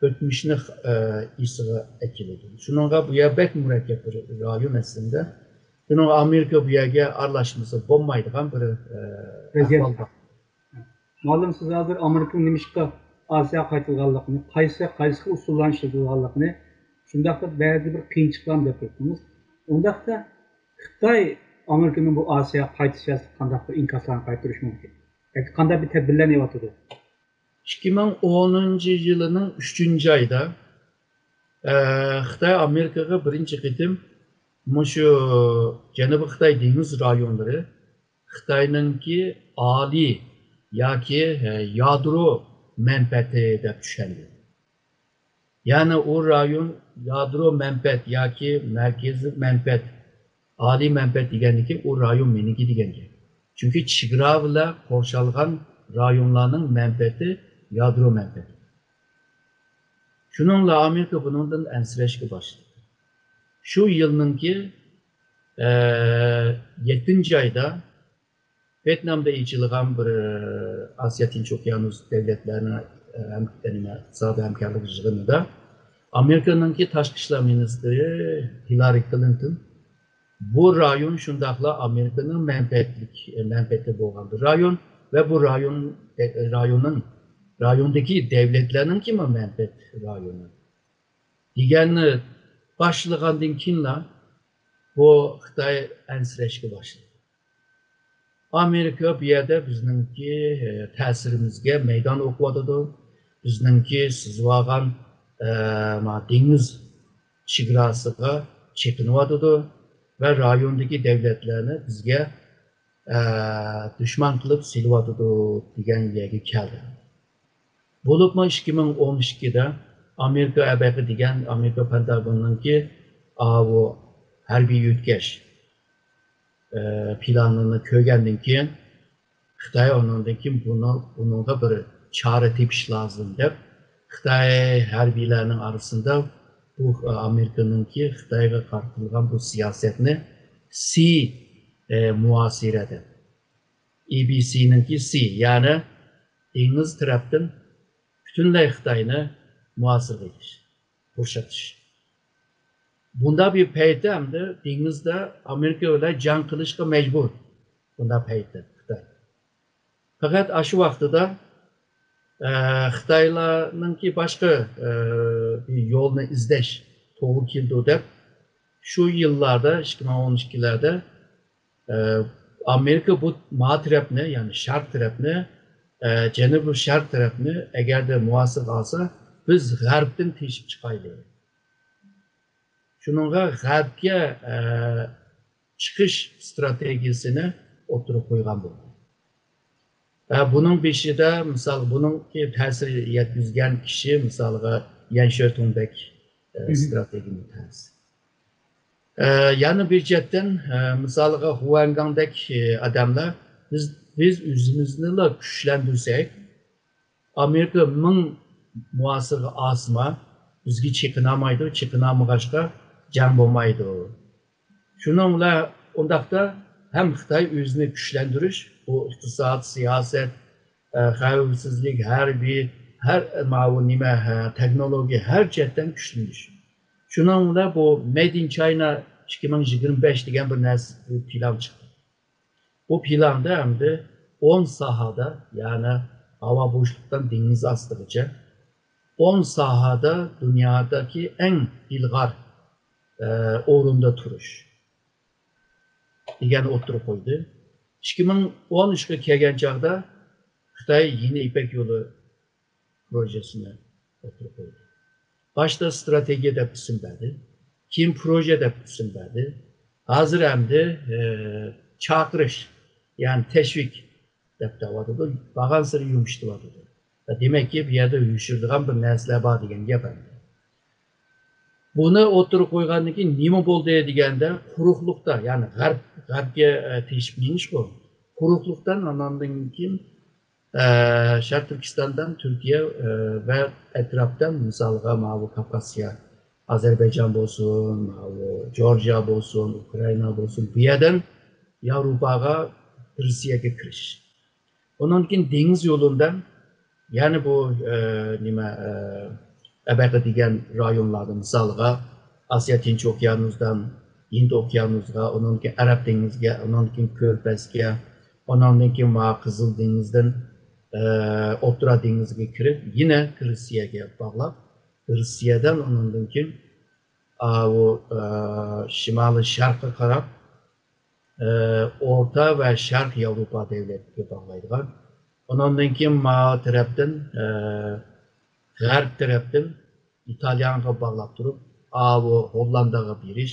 ئۆتمۈشنى، ئە، ئېسىگە ئەكېلىدۇ. شۇنىڭغا بۇ يەر بەك مۇرەككەپ بىر رايون ئەسلىدە. شۇنىڭغا ئامېرىكا بۇ يەرگە ئارىلاشمىسا بولمايدىغان بىر، ئە، ۋەزىيەت. ئەھۋالدا. مۇئەللىم، سىز ھازىر ئامېرىكىنىڭ نېمىشقا ئاسىياغا قايتىدىغانلىقىنى، قايسى، قايسى خىل ئۇسۇللارنى ئىشلىتىدىغانلىقىنى، شۇنداقلا بەزى بىر قىيىنچىلىقلارنى دەپ ئۆتتىڭىز. ئۇنداقتا خىتاي ئامېرىكىنىڭ بۇ ئاسىياغا قايتىش سىياسىتىگە قانداق بىر ئىنكاسلارنى قايتۇرۇشى مۇمكىن؟ ياكى قانداق بىر تەدبىرلەرنى ئېلىۋاتىدۇ؟ ئىككى مىڭ ئونىنچى يىلىنىڭ ئۈچىنچى ئايدا، ئە، خىتاي ئامېرىكىغا بىرىنچى قېتىم مۇشۇ جەنۇبىي خىتاي دېڭىز رايونلىرى خىتاينىڭكى ئالىي ياكى، ئە، يادرو مەنپەئەتى دەپ چۈشەندى. يەنى ئۇ رايون يادرو مەنپەئەت ياكى مەركىزىي مەنپەئەت، ئالىي مەنپەئەت دېگەندىكىن ئۇ رايون مېنىڭكى دېگەن گەپ. چۈنكى چېگرا بىلەن قورشالغان رايونلارنىڭ مەنپەئەتى يادرو مەنپەئەت. شۇنىڭ بىلەن ئامېرىكا بۇنىڭدىن ئەنسىرەشكە باشلىدى. شۇ يىلنىڭكى، ئە، يەتتىنچى ئايدا ۋيېتنامدا ئېچىلغان بىر، ئە، ئاسىيا تىنچ ئوكيانۇس دۆلەتلەرنىڭ، ئە، ھەم-، نېمە، ئىقتىسادىي ھەمكارلىق يىغىنىدا ئامېرىكىنىڭكى تاشقى ئىشلار مىنىستىرى ھىلارى كلىنتون بۇ رايون شۇنداقلا ئامېرىكىنىڭ مەنپەئەتلىك، مەنپەئەتى بولغان بىر رايون ۋە بۇ رايون، رايوننىڭ، رايوندىكى دۆلەتلەرنىڭكىمۇ مەنپەئەت رايونى دېگەننى باشلىغاندىن كېيىنلا بۇ خىتاي ئەنسىرەشكە باشلىدى. ئامېرىكا بۇ يەردە بىزنىڭكى، ئە، تەسىرىمىزگە مەيدان ئوقۇۋاتىدۇ. بىزنىڭكى سىزىۋالغان، ئە، ما، دېڭىز چېگراسىغا چېقىنىۋاتىدۇ ۋە رايوندىكى دۆلەتلەرنى بىزگە، ئە، دۈشمەن قىلىپ سېلىۋاتىدۇ دېگەن يەرگە كەلدى. بولۇپمۇ ئىككى مىڭ ئون ئىككىدە ئامېرىكا ئەبەقى دېگەن ئامېرىكا پېنتاگونىنىڭكى ئاۋۇ ھەربىي يۆتكەش، ئە، پىلانىنى كۆرگەندىن كېيىن، خىتاي ئۇنىڭدىن كېيىن بۇنى، بۇنىڭغا بىر چارە تېپىش لازىم دەپ، خىتاي ھەربىيلەرنىڭ ئارىسىدا بۇ، ئامېرىكىنىڭكى خىتايغا قارىتىلغان بۇ سىياسەتنى سى، ئە، مۇھاسىرە دەپ، ئى بى سىنىڭكى سى، يەنى دېڭىز تەرەپتىن پۈتۈنلەي خىتاينى مۇھاسىرىگە ئېلىش، قورشىتىش. بۇنداق بىر پەيتتە ئەمدى دېڭىزدا ئامېرىكا بىلەن جەڭ قىلىشقا مەجبۇر. بۇنداق پەيتتە خىتاي. پەقەت ئاشۇ ۋاقتىدا، ئە، خىتايلارنىڭكى باشقا، ئە، بىر يولنى ئىزدەش توغرا كېلىدۇ دەپ، شۇ يىللاردا، ئىككى مىڭ ئون ئىككىلەردە، ئە، ئامېرىكا بۇ ما تەرەپنى، يەنى شەرق تەرەپنى، ئە، جەنۇبىي شەرق تەرەپنى ئەگەردە مۇھاسىرىگە ئالسا، بىز غەربتىن تېشىپ چىقايلى. شۇنىڭغا غەربكە، ئە، چىقىش ئىستراتېگىيەسىنى ئوتتۇرىغا قويغان بولدى. ۋە بۇنىڭ بېشىدا، مىسال، بۇنىڭكى تەسىر يەتكۈزگەن كىشى، مىسالغا، يەن شۆتۇڭبەك، ئە، ئىستراتېگىيەنىڭ تەسىرى. ئە، يەنە بىر جەھەتتىن، ئە، مىسالغا، خۇەنگاڭدەك، ئە، ئادەملەر، بىز، بىز ئۆزىمىزنىلا كۈچلەندۈرسەك، ئامېرىكا مىڭ مۇھاسىرىگە ئالسىمۇ، بىزگە چېقىنالمايدۇ، چېقىنالمىغاچقا جەڭ بولمايدۇ. شۇنىڭ بىلەن ئۇنداقتا ھەم خىتاي ئۆزىنى كۈچلەندۈرۈش، بۇ ئىقتىساد، سىياسەت، ئە، خەۋپسىزلىك، ھەربىي، ھەر، ماۋۇ نېمە، ھە، تېخنولوگىيە، ھەر جەھەتتىن كۈچلىنىش. شۇنىڭ بىلەن بۇ مەيد ئىن چاينا ئىككى مىڭ يىگىرمە بەش دېگەن بىر نەرسە، بىر پىلان چىقتى. بۇ پىلاندا ئەمدى ئون ساھەدە، يەنى ھاۋا بوشلۇقتىن دېڭىز ئاستىغىچە، ئون ساھەدە دۇنيادىكى ئەڭ ئىلغار، ئە، ئورۇندا تۇرۇش دېگەننى ئوتتۇرىغا قويدى. ئىككى مىڭ ئون ئۈچكە كەلگەن چاغدا خىتاي يېڭى يىپەك يولى پروژېسىنى ئوتتۇرىغا قويدى. باشتا ئىستراتېگىيە دەپ ئىسىم بەردى، كېيىن پروژە دەپ ئىسىم بەردى. ھازىر ئەمدى، ئە، چاقىرىش، يەنى تەشۋىق دەپ دەۋاتىدۇ، بارغانسېرى يۇمشىتىۋاتىدۇ. دېمەككى، بۇ يەردە يوشۇرىدىغان بىر نەرسىلەر بار دېگەن گەپ ئەمدى. بۇنى ئوتتۇرىغا قويغاندىن كېيىن نېمە بولدى دېگەندە، قۇرۇقلۇقتا، يەنى غەرب، غەربكە، ئە، تېشىپ مېڭىشقۇ. قۇرۇقلۇقتىن ئاناندىن كېيىن، ئە، شەرقىي تۈركىستاندىن تۈركىيە، ئە، ۋە ئەتراپتىن، مىسالغا، ماۋۇ كاپكاسكا، ئازەربەيجان بولسۇن، ماۋۇ جورجىيا بولسۇن، ئۇكرائىنا بولسۇن، بۇ يەردىن ياۋروپاغا، روسىيەگە كىرىش. ئۇنىڭدىن كېيىن دېڭىز يولىدىن يەنە بۇ، ئە، نېمە، ئە، ئەبەقە دېگەن رايونلاردا، مىسالغا، ئاسىيا تىنچ ئوكيانۇسىدىن ھىند ئوكيانۇسىغا، ئۇنىڭدىن كېيىن ئەرەب دېڭىزىگە، ئۇنىڭدىن كېيىن كۆرپەزگە، ئۇنىڭدىن كېيىن ما قىزىل دېڭىزدىن، ئە، ئوتتۇرا دېڭىزغا كىرىپ، يەنە روسىيەگە باغلاپ، روسىيەدىن ئۇنىڭدىن كېيىن، ئاۋۇ، ئە، شىمالىي شەرققە قاراپ، ئە، ئورتا ۋە شەرق ياۋروپا دۆلەتلىرىگە باغلايدىغان. ئۇنىڭدىن كېيىن ما تەرەپتىن، ئە، غەرب تەرەپتىن ئىتالىيەگە باغلاپ تۇرۇپ، ئاۋۇ ھوللانداغا بېرىش،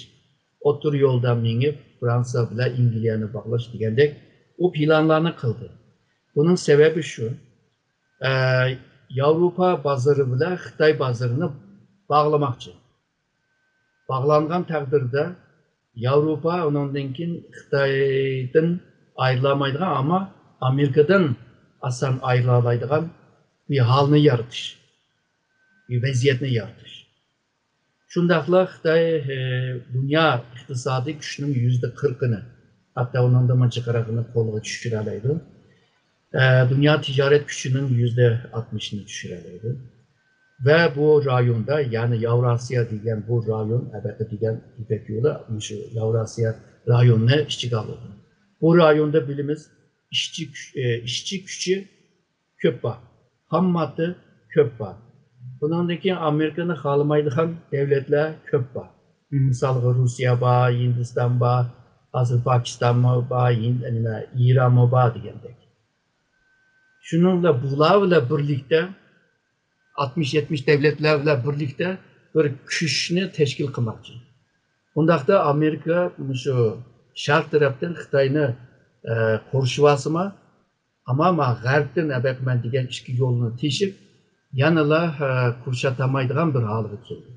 ئوتتۇرا يولدا مېڭىپ، فرانسىيە بىلەن ئەنگلىيەنى باغلاش دېگەندەك ئۇ پىلانلارنى قىلدى. بۇنىڭ سەۋەبى شۇ، ئە، ياۋروپا بازىرى بىلەن خىتاي بازىرىنى باغلىماقچى. باغلانغان تەقدىردە ياۋروپا ئۇنىڭدىن كېيىن خىتايدىن ئايرىلالمايدىغان، ئەمما ئامېرىكىدىن ئاسان ئايرىلالايدىغان بىر ھالنى يارىتىش، بىر ۋەزىيەتنى يارىتىش. شۇنداقلا خىتاي، ئە، دۇنيا ئىقتىسادىي كۈچىنىڭ يۈزدە قىرىقىنى، ھەتتا ئۇنىڭدىنمۇ جىقراقىنى قولغا چۈشۈرەلەيدۇ. ئە، دۇنيا تىجارەت كۈچىنىڭ يۈزدە ئاتمىشىنى چۈشۈرەلەيدۇ. ۋە بۇ رايوندا، يەنى ياۋراسىيا دېگەن بۇ رايون، ئەبەقە دېگەن يىپەك يولى، مۇشۇ ياۋراسىيا رايونىنى ئىچىگە ئالىدۇ. بۇ رايوندا بىلىمىز، ئىشچى كۈچ-، ئە، ئىشچى كۈچى كۆپ بار. خام ماددا كۆپ بار. بۇنىڭدىن كېيىن ئامېرىكىنى خالىمايدىغان دۆلەتلەر كۆپ بار. مىسالغا، روسىيە بار، ھىندىستان بار، ھازىر پاكىستانمۇ بار، ھىند-، نېمە، ئىرانمۇ بار دېگەندەك. شۇنىڭ بىلەن، بۇلار بىلەن بىرلىكتە، ئاتمىش يەتمىش دۆلەتلەر بىلەن بىرلىكتە بىر كۈچنى تەشكىل قىلماقچى. ئۇنداقتا ئامېرىكا مۇشۇ شەرق تەرەپتىن خىتاينى، ئە، قورشىۋالسىمۇ، ئەمما ما غەربتىن ئەبەقمەن دېگەن ئىككى يولنى تېشىپ، يەنىلا، ئە، قورشىتالمايدىغان بىر ھالغا كەلدى.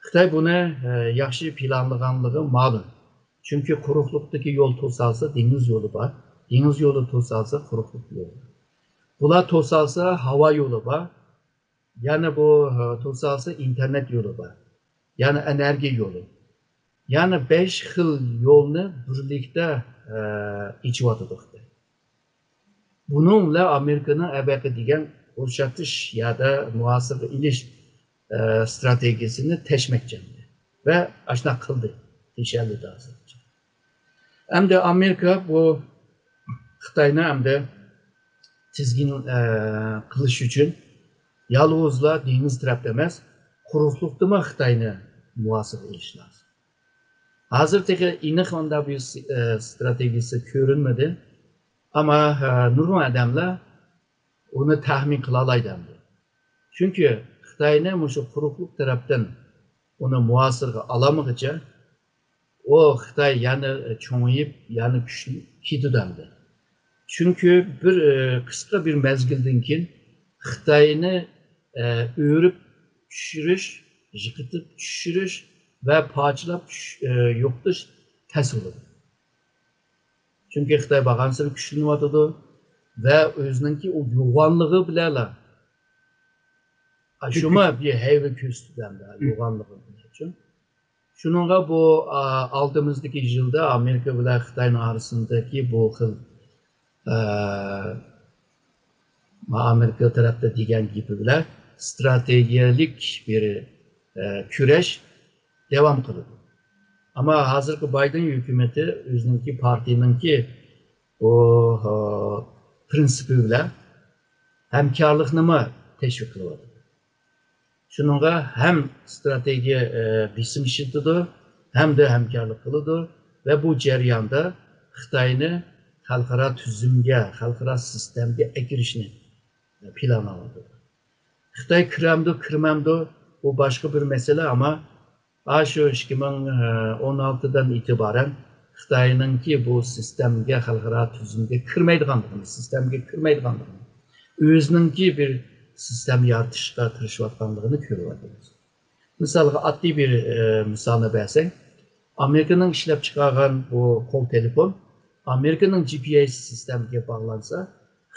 خىتاي بۇنى، ئە، ياخشى پىلانلىغانلىقى مەلۇم. چۈنكى قۇرۇقلۇقتىكى يول توسالسا، دېڭىز يولى بار. دېڭىز يولى توسالسا، قۇرۇقلۇق يولى بار. بۇلار توسالسا، ھاۋا يولى بار. يەنە بۇ، ئە، توسالسا، ئىنتېرنېت يولى بار. يەنە ئېنېرگىيە يولى. يەنە بەش خىل يولنى بىرلىكتە، ئە، ئېچىۋاتىدۇ خىتاي. بۇنىڭ بىلەن ئامېرىكىنىڭ ئەبەقە دېگەن ئۇرۇشاتىش يادا مۇھاسىرىگە ئېلىش، ئە، ئىستراتېگىيەسىنى تەشمەكچى ۋە ئاشۇنداق قىلدى، دېيىشەلەيدۇ ھازىرغىچە. ئەمدى ئامېرىكا بۇ خىتاينى ئەمدى تىزگىن، ئە، قىلىش ئۈچۈن يالغۇزلا دېڭىز تەرەپتە ئەمەس، قۇرۇقلۇقتىمۇ خىتاينى مۇھاسىرىگە ئېلىش لازىم. ھازىر تېخى ئېنىق ئۇنداق بىر س-، ئە، ئىستراتېگىيەسى كۆرۈنمىدى. ئەمما، ئە، نۇرغۇن ئادەملەر ئۇنى تەخمىن قىلالايدۇ ئەمدى. چۈنكى خىتاينى مۇشۇ قۇرۇقلۇق تەرەپتىن ئۇنى مۇھاسىرىگە ئالالمىغىچە، ئۇ خىتاي يەنە چوڭىيىپ، يەنە كۈچلىنىپ كېتىدۇ ئەمدى. چۈنكى بىر، ئە، قىسقا بىر مەزگىلدىن كېيىن خىتاينى، ئە، ئۆرۈپ چۈشۈرۈش، يىقىتىپ چۈشۈرۈش ۋە پارچىلاپ چۈش-، ئە، يوقىتىش تەس بولىدۇ. چۈنكى خىتاي بارغانسېرى كۈچلىنىۋاتىدۇ ۋە ئۆزىنىڭكى ئۇ يوغانلىقى بىلەنلا، ئا، شۇمۇ بىر ھەيۋە كۆرسىتىدۇ ئەمدى، يوغانلىقى بىلەن. شۇنىڭغا بۇ، ئا، ئالدىمىزدىكى يىلدا ئامېرىكا بىلەن خىتاينىڭ ئارىسىندىكى بۇ خىل، ئا، ئامېرىكا تەرەپتە دېگەن گېپى بىلەن ئىستراتېگىيەلىك بىر، ئا، كۈرەش داۋام قىلىدۇ. ئەمما ھازىرقى بايدېن ھۆكۈمىتى ئۆزىنىڭكى پارتىيىنىڭكى بۇ، ئا، پىرىنسىپى بىلەن ھەمكارلىقنىمۇ تەشۋىق قىلىۋاتىدۇ. شۇنىڭغا ھەم ئىستراتېگىيە، ئە، بېسىم ئىشلىتىدۇ، ھەمدە ھەمكارلىق قىلىدۇ ۋە بۇ جەرياندا خىتاينى خەلقئارا تۈزۈمگە، خەلقئارا سىستېمىگە ئەكىرىشنى پىلانلاۋاتىدۇ. خىتاي كىرەمدۇ، كىرمەمدۇ، بۇ باشقا بىر مەسىلە، ئەمما ئاشۇ ئىككى مىڭ ئون ئالتىدىن ئېتىبارەن خىتاينىڭكى بۇ سىستېمىگە، خەلقئارا تۈزۈمگە كىرمەيدىغانلىقىنى، سىستېمىگە كىرمەيدىغانلىقىنى، ئۆزىنىڭكى بىر سىستېما يارىتىشقا تىرىشىۋاتقانلىقىنى كۆرۈۋاتىمىز. مىسالغا، ئاددىي بىر، ئە، مىسالنى بەرسەك، ئامېرىكىنىڭ ئىشلەپچىقارغان بۇ قول تېلېفون ئامېرىكىنىڭ جى پى ئېس سىستېمىگە باغلانسا،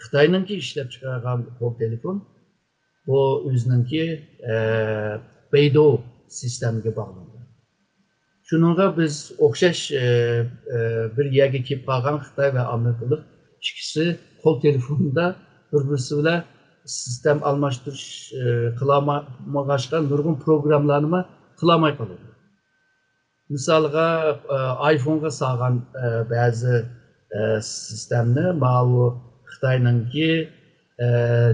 خىتاينىڭكى ئىشلەپچىقارغان قول تېلېفون بۇ ئۆزىنىڭكى، ئە، بەيدۇ سىستېمىگە باغلانغان. شۇنىڭغا بىز ئوخشاش، ئە، ئە، بىر يەرگە كېلىپ قالغان خىتاي ۋە ئامېرىكىلىق ئىككىسى قول تېلېفوندا بىر-بىرسى بىلەن سىستېما ئالماشتۇرۇش، ئە، قىلالمىغاچقا نۇرغۇن پروگراممىلارنىمۇ قىلالماي قالىدۇ. مىسالغا، ئە، ئايفونغا سالغان، ئە، بەزى، ئە، سىستېمىنى ماۋۇ خىتاينىڭكى، ئە،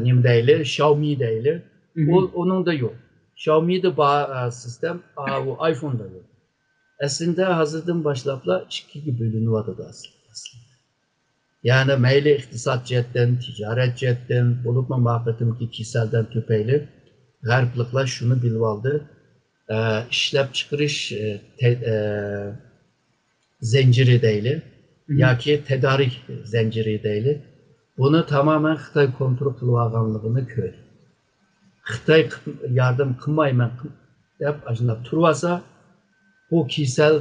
نېمە دەيلى، شاۋمى دەيلى. ئۇ، ئۇنىڭدا يوق. شاۋمىدا بار، ئە، سىستېم، ئاۋۇ ئايفوندا يوق. ئەسلىندە ھازىردىن باشلاپلا ئىككىگە بۆلۈنۈۋاتىدۇ ئەسلىدە. يەنى مەيلى ئىقتىساد جەھەتتىن، تىجارەت جەھەتتىن، بولۇپمۇ ما قېتىمقى كېسەلدىن تۈپەيلى غەربلىكلەر شۇنى بىلىۋالدى. ئە، ئىشلەپچىقىرىش، ئە، تە-، ئە، زەنجىرى دەيلى ياكى تەدارىك زەنجىرى دەيلى. بۇنى تامامەن خىتاي كونترول قىلىۋالغانلىقىنى كۆردى. خىتاي قىپ-، ياردەم قىلمايمەن قىل-، دەپ ئاشۇنداق تۇرۇۋالسا، بۇ كېسەل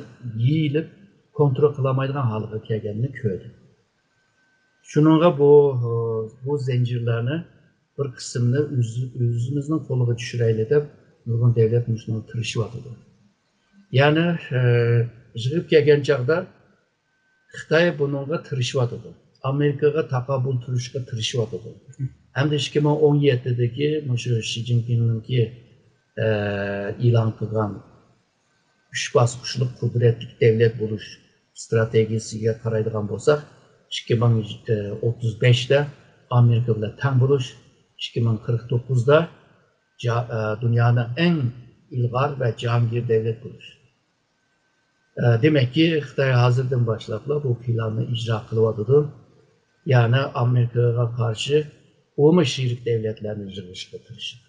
يېيىلىپ، كونترول قىلالمايدىغان ھالغا كەلگەننى كۆردى. شۇنىڭغا بۇ، بۇ زەنجىرلەرنى بىر قىسمىنى ئۆز-، ئۆزىمىزنىڭ قولىغا چۈشۈرەيلى دەپ نۇرغۇن دەۋلەت مۇشۇنىڭغا تىرىشىۋاتىدۇ. يەنى، ئە، يىغىپ كەلگەن چاغدا خىتاي بۇنىڭغا تىرىشىۋاتىدۇ. ئامېرىكىغا تاقابىل تۇرۇشقا تىرىشىۋاتىدۇ. ھەمدە ئىككى مىڭ ئون يەتتىدىكى مۇشۇ شى جىنپىڭنىڭكى، ئە، ئېلان قىلغان ئۈچ باسقۇچلۇق قۇدرەتلىك دەۋلەت بولۇش ئىستراتېگىيىسىگە قارايدىغان بولساق، ئىككى مىڭ ئوتتۇز بەشتە ئامېرىكا بىلەن تەڭ بولۇش، ئىككى مىڭ قىرىق توققۇزدا جا-، ئە، دۇنيانىڭ ئەڭ ئىلغار ۋە جاھانگىر دەۋلەت بولۇش. ئە، دېمەككى، خىتاي ھازىردىن باشلاپلا بۇ پىلاننى ئىجرا قىلىۋاتىدۇ. يەنى ئامېرىكىغا قارشى ئۇمۇ شېرىك دەۋلەتلەرنى يىغىشقا تىرىشىدۇ.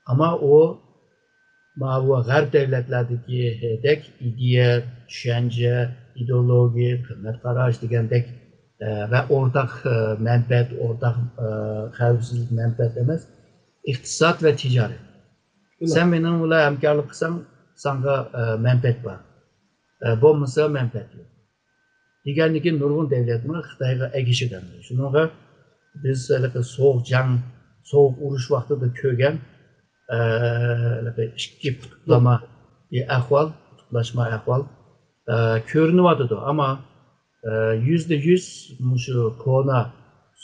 ئەمما ئۇ ماۋۇ غەرب دەۋلەتلەردىكىدەك ئىدىيە، چۈشەنچە، ئىدېئولوگىيە، قىممەت قاراش دېگەندەك، ئە، ۋە ئورتاق، ئە، مەنپەئەت، ئورتاق، ئە، خەۋپسىزلىك مەنپەئەت ئەمەس، ئىقتىساد ۋە تىجارەت. سەن مېنىڭ بىلەن ھەمكارلىق قىلساڭ، ساڭا، ئە، مەنپەئەت بار. ئە، بولمىسا مەنپەئەت يوق. دېگەندىكىن نۇرغۇن دەۋلەتمۇ خىتايغا ئەگىشىدۇ. شۇنىڭغا بىز ھېلىقى سوغۇق جەڭ، سوغۇق ئۇرۇش ۋاقتىدا كۆرگەن، ئە، ھېلىقى ئىككى قۇتۇپلىما بىر ئەھۋال، قۇتۇپلاشما ئەھۋال، ئە، كۆرۈنۈۋاتىدۇ. ئەمما، ئە، يۈزدە يۈز مۇشۇ كونا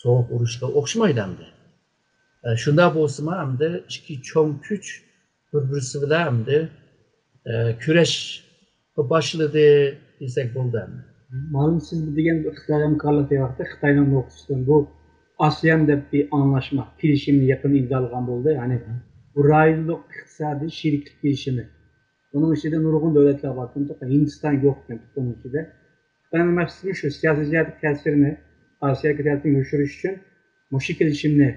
سوغۇق ئۇرۇشقا ئوخشىمايدۇ ئەمدى. ئە، شۇنداق بولسىمۇ ئەمدى ئىككى چوڭ كۈچ بىر-بىرسى بىلەن ئەمدى، ئە، كۈرەش باشلىدى دېسەك بولىدۇ ئەمدى. مەلۇم، سىز دېگەن ئىقتىسادىي ھەمكارلىق دېگەن ۋاقىتتا خىتاينىڭ نۇقتىسىدىن بۇ ئاسىيان دەپ بىر ئاڭلاشما، كېلىشىمنى يېقىندا ئىمزالىغان بولدى. يەنى بۇ رايونلۇق ئىقتىسادىي شېرىكلىك كېلىشىمى. بۇنىڭ ئىچىدە نۇرغۇن دۆلەتلەر بار. ھىندىستان يوق ئىكەن بۇنىڭ ئىچىدە. خىتاينىڭ مەقسىتى شۇ، سىياسىي جەھەتتىكى تەسىرىنى ئاسىياگە تەسىرىنى يوشۇرۇش ئۈچۈن مۇشۇ كېلىشىمنى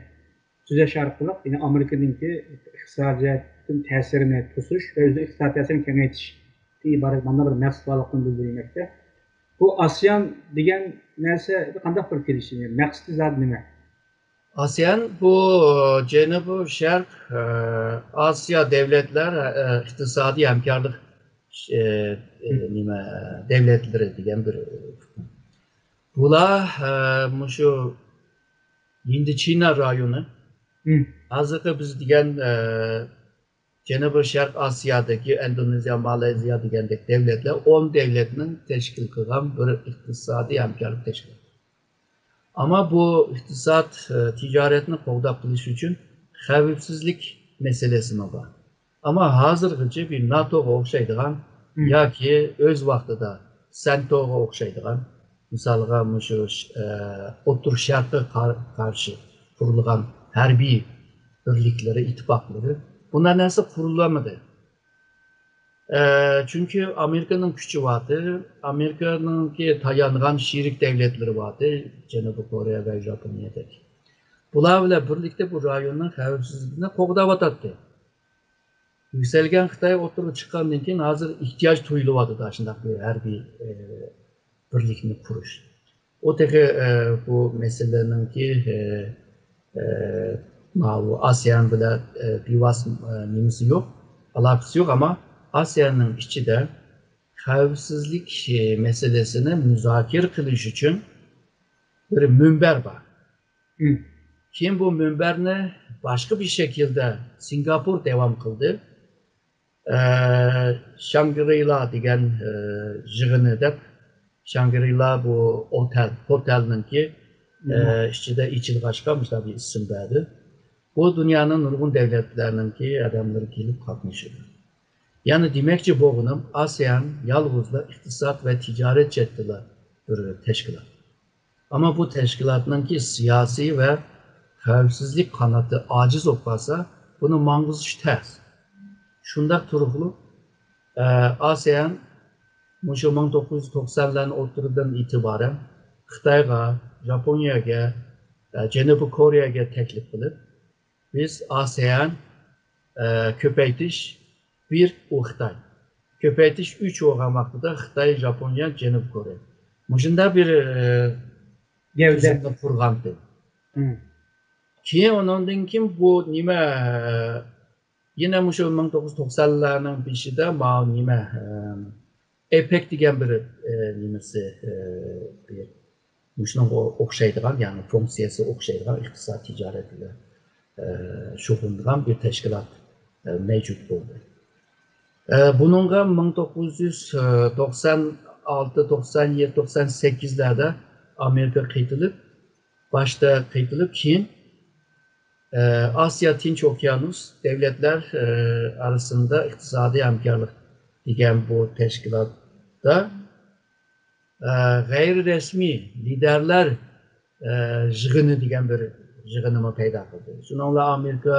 تۈزەش ئارقىلىق، يەنى ئامېرىكىنىڭكى ئىقتىسادىي جەھەتتىن تەسىرىنى توسۇش ۋە ئۆزىنىڭ ئىقتىسادىي تەسىرىنى كېڭەيتىشتىن ئىبارەت مانا بىر مەقسەت بارلىقىنى بىلدۈرۈلمەكتە. بۇ ئاسىيان دېگەن نەرسە قانداق بىر كېلىشىم؟ يەنى مەقسىتى زادى نېمە؟ ئاسىيان بۇ جەنۇبىي شەرق، ئە، ئاسىيا دەۋلەتلەر، ئە، ئىقتىسادىي ھەمكارلىق، ئە، ئە، نېمە، دەۋلەتلىرى دېگەن بىر، بۇلار، ئە، مۇشۇ ھىندىچىنا رايونى، ھازىرقى بىز دېگەن، ئە، جەنۇبىي شەرق ئاسىيادىكى ئىندونېزىيە، مالايزىيە دېگەندەك دەۋلەتلەر ئون دەۋلەتنىڭ تەشكىل قىلغان بىر ئىقتىسادىي ھەمكارلىق تەشكىلاتى. ئەمما بۇ ئىقتىساد، ئە، تىجارەتنى قوغداپ قېلىش ئۈچۈن خەۋپسىزلىك مەسىلىسىمۇ بار. ئەمما ھازىرغىچە بىر ناتوغا ئوخشايدىغان ياكى ئۆز ۋاقتىدا سەنتوغا ئوخشايدىغان، مىسالغا، مۇشۇ، ئە، ئوتتۇرا شەرققە قار-، قارشى قۇرۇلغان ھەربىي بىرلىكلىرى، ئىتتىپاقلىرى، بۇنداق نەرسە قۇرۇلالمىدى. ئە، چۈنكى ئامېرىكىنىڭ كۈچى بارتى، ئامېرىكىنىڭكى تايانغان شېرىك دەۋلەتلىرى بارتى، جەنۇبىي كورېيە ۋە ياپونىيەدەك. بۇلار بىلەن بىرلىكتە بۇ رايوننىڭ خەۋپسىزلىكىنى قوغداۋاتاتتى. يۈكسەلگەن خىتاي ئوتتۇرىغا چىققاندىن كېيىن، ھازىر ئېھتىياج تۇيۇلۇۋاتىدۇ ئاشۇنداق بىر ھەربىي، ئە، بىرلىكنى قۇرۇش. ئۇ تېخى، ئە، بۇ مەسىلىنىڭكى، ئە، ئە، ماۋۇ ئاسىيان بىلەن، ئە، بىۋاسىتە، ئە، نېمىسى يوق، ئالاقىسى يوق، ئەمما ئاسىياننىڭ ئىچىدە خەۋپسىزلىك، ئە، مەسىلىسىنى مۇزاكىرە قىلىش ئۈچۈن بىر مۇنبەر بار. كېيىن بۇ مۇنبەرنى باشقا بىر شەكىلدە سىنگاپور داۋام قىلدى. ئە، شانگرىلا دېگەن، ئە، يىغىنى دەپ، شانگرىلا بۇ ئوتەل، ھوتەلنىڭكى، ئە، ئىچىدە ئېچىلغاچقا مۇشۇنداق بىر ئىسىم بەردى. بۇ دۇنيانىڭ نۇرغۇن دەۋلەتلەرنىڭكى ئادەملىرى كېلىپ قاتنىشىدۇ. يەنى دېمەكچى بولغىنىم، ئاسىيان يالغۇزلا ئىقتىساد ۋە تىجارەت جەھەتتىلا بىر تەشكىلات. ئەمما بۇ تەشكىلاتنىڭكى سىياسىي ۋە خەۋپسىزلىك قانىتى ئاجىز بولۇپ قالسا، بۇنى ماڭغۇزۇش تەس. شۇنداق تۇرۇقلۇق، ئە، ئاسىيان مۇشۇ مىڭ توققۇز يۈز توقسانلارنىڭ ئوتتۇرىدىن ئېتىبارەن خىتايغا، ياپونىيەگە، ئە، جەنۇبىي كورېيەگە تەكلىپ قىلىپ، بىز ئاسىيان، ئە، كۆپەيتىش، بىر ئۇ خىتاي. كۆپەيتىش ئۈچ بولغان ۋاقتىدا خىتاي، ژاپونىيە، جەنۇبىي كورېيە. مۇشۇنداق بىر، ئە، گەۋدە. تۈزۈمنى قۇرغانتى. مم. كېيىن ئۇنىڭدىن كېيىن بۇ نېمە، ئە، يەنە مۇشۇ مىڭ توققۇز يۈز توقسانلارنىڭ بېشىدا ماۋۇ نېمە، ئە، ئېپەك دېگەن بىر، ئە، نېمىسى، ئە، بىر مۇشۇنىڭغا ئوخشايدىغان، يەنى فۇنكسىيەسى ئوخشايدىغان ئىقتىساد، تىجارەت بىلەن، ئە، شۇغۇللىنىدىغان بىر تەشكىلات، ئە، مەۋجۇت بولدى. ئە، بۇنىڭغا مىڭ توققۇز يۈز توقسان ئالتە، توقسان يەتتە، توقسان سەككىزلەردە ئامېرىكا قېتىلىپ، باشتا قېتىلىپ، كېيىن، ئە، ئاسىيا تىنچ ئوكيانۇس دۆلەتلەر، ئە، ئارىسىندا ئىقتىسادىي ھەمكارلىق دېگەن بۇ تەشكىلاتتا، ئە، غەيرىي رەسمىي لىدەرلەر، ئە، يىغىنى دېگەن بىر يىغىنىمۇ پەيدا قىلدى. شۇنىڭ بىلەن ئامېرىكا،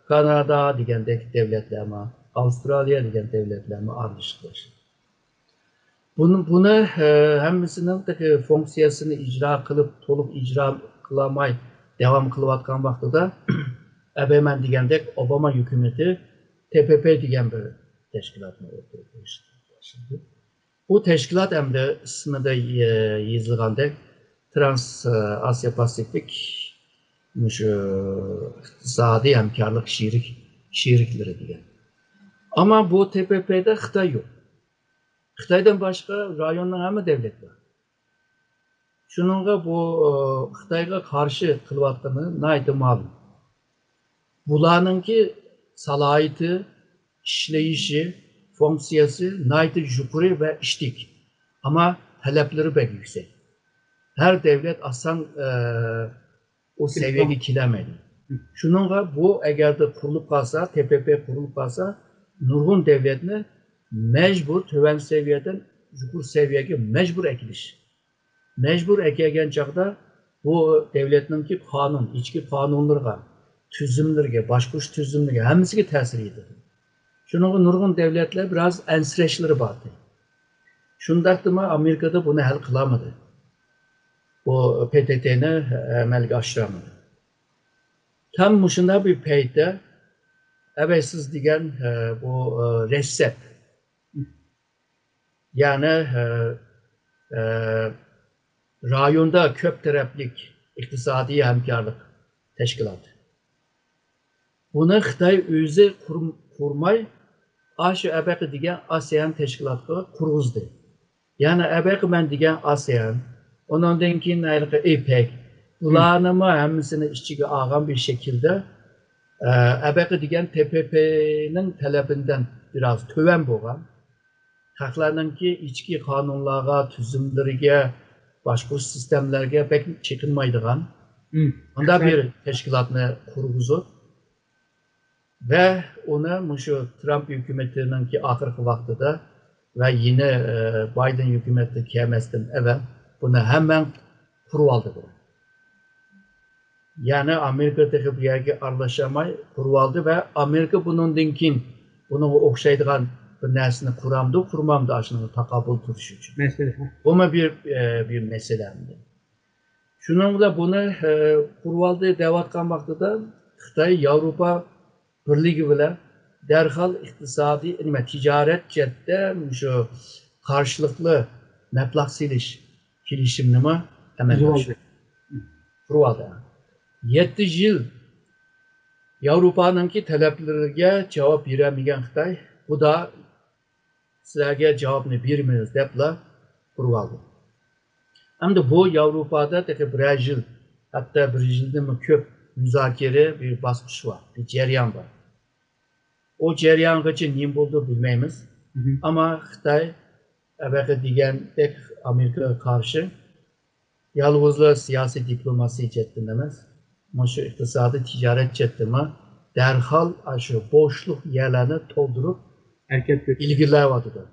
كانادا دېگەندەك دۆلەتلەرمۇ، ئاۋسترالىيە دېگەن دۆلەتلەرمۇ ئارىلىشىپ باشلىدى. بۇنى، بۇنى، ئە، ھەممىسىنىڭ تېخى فۇنكسىيەسىنى ئىجرا قىلىپ، تولۇق ئىجرا قىلالماي داۋام قىلىۋاتقان ۋاقتىدا، ئەبەمەن دېگەندەك ئوباما ھۆكۈمىتى تې پې پې دېگەن بىر تەشكىلاتنى ئوتتۇرىغا قويۇشقا باشلىدى. بۇ تەشكىلات ئەمدى ئىسمىدا يېزىلغاندەك ترانس ئاسىيا پاسىفىك مۇشۇ ئىقتىسادىي ھەمكارلىق شېرىك، شېرىكلىرى دېگەن. ئەمما بۇ تې پې پېدا خىتاي يوق. خىتايدىن باشقا رايوننىڭ ھەممە دۆلەت بار. شۇنىڭغا بۇ، ئى، خىتايغا قارشى قىلىۋاتقىنى ناھايىتى مەلۇم. بۇلارنىڭكى سالاھىيىتى، ئىشلىيىشى، فۇنكسىيەسى ناھايىتى يۇقىرى ۋە ئىشتىك. ئەمما تەلەپلىرى بەك يۈكسەك. ھەر دۆلەت ئاسان، ئى، ئۇ سەۋىيەگە كېلەلمەيدۇ. شۇنىڭغا بۇ ئەگەردە قۇرۇلۇپ قالسا، تې پې پې قۇرۇلۇپ قالسا، نۇرغۇن دۆلەتنى مەجبۇر تۆۋەن سەۋىيەدىن يۇقىرى سەۋىيەگە مەجبۇر ئەكېلىش. مەجبۇر ئەكەلگەن چاغدا بۇ دۆلەتنىڭكى قانۇن، ئىچكى قانۇنلىرىغا، تۈزۈملىرىگە، باشقۇرۇش تۈزۈملىرىگە، ھەممىسىگە تەسىر يېتىدۇ. شۇنىڭغا نۇرغۇن دۆلەتلەر بىراز ئەنسىرەشلىرى بار. شۇنداقتىمۇ ئامېرىكىدا بۇنى ھەل قىلالمىدى. بۇ پې تې تېنى ئەمەلگە ئاشۇرالمىدى. تام مۇشۇنداق بىر پەيتتە ئەۋەيسىز دېگەن، ئە، بۇ، ئە، رېسېپ، يەنى، ئە، ئە، رايوندا كۆپ تەرەپلىك ئىقتىسادىي ھەمكارلىق تەشكىلاتى. بۇنى خىتاي ئۆزى قۇر-، قۇرماي، ئاشۇ ئەبەقە دېگەن ئاسىيان تەشكىلاتقا قۇرغۇزدى. يەنى ئەبەقە مەن دېگەن ئاسىيان، ئۇنىڭدىن كېيىن ھېلىقى ئېپەك، بۇلارنىمۇ ھەممىسىنى ئىچىگە ئالغان بىر شەكىلدە، ئە، ئەبەقە دېگەن تې پې پېنىڭ تەلىپىدىن بىراز تۆۋەن بولغان، خەقلەرنىڭكى ئىچكى قانۇنلارغا، تۈزۈملىرىگە، باشقۇرۇش سىستېمىلىرىگە بەك چېقىنمايدىغان مۇنداق بىر تەشكىلاتنى قۇرغۇزۇپ، ۋە ئۇنى مۇشۇ ترامپ ھۆكۈمىتىنىڭكى ئاخىرقى ۋاقتىدا ۋە يەنە، ئە، بايدېن ھۆكۈمىتى كەلمەستىن ئەۋەل بۇنى ھەممەڭ قۇرۇۋالدى بۇ. يەنى ئامېرىكا تېخى بۇ يەرگە ئارىلىشالماي قۇرۇۋالدى ۋە ئامېرىكا بۇنىڭدىن كېيىن بۇنىڭغا ئوخشايدىغان بىر نەرسىنى قۇرامدۇ، قۇرمامدۇ، ئاشۇنىڭغا تاقابىل تۇرۇش ئۈچۈن. مەسىلە. بۇمۇ بىر، ئە، بىر مەسىلە ئەمدى. شۇنىڭ بىلەن بۇنى، ئە، قۇرۇۋالدى دەۋاتقان ۋاقتىدا خىتاي ياۋروپا بىرلىكى بىلەن دەرھال ئىقتىسادىي، نېمە، تىجارەت جەھەتتە مۇشۇ قارشىلىقلىق مەبلەغ سېلىش كېلىشىمىنىمۇ ئەمەلگە ئاشۇردى. قۇرۇۋالدى. يەتتە يىل ياۋروپانىڭكى تەلەپلىرىگە جاۋاب بېرەلمىگەن خىتاي، خۇدا سىلەرگە جاۋابنى بېرىمىز دەپلا قۇرۇۋالدى. ئەمدى بۇ ياۋروپادا تېخى بىرەر يىل، ھەتتا بىر يىلدىنمۇ كۆپ مۇزاكىرە بىر باسقۇچ بار، بىر جەريان بار. ئۇ جەريانغىچە نېمە بولىدۇ بىلمەيمىز. ئەمما خىتاي ئەبەقە دېگەندەك ئامېرىكىغا قارشى يالغۇزلا سىياسىي دىپلوماسىيە جەھەتتىن ئەمەس، مۇشۇ ئىقتىسادىي تىجارەت جەھەتتىنمۇ دەرھال ئاشۇ بوشلۇق يەرلەرنى تولدۇرۇپ ھەرىكەت قىلىپ ئىلگىرىلەۋاتىدۇ.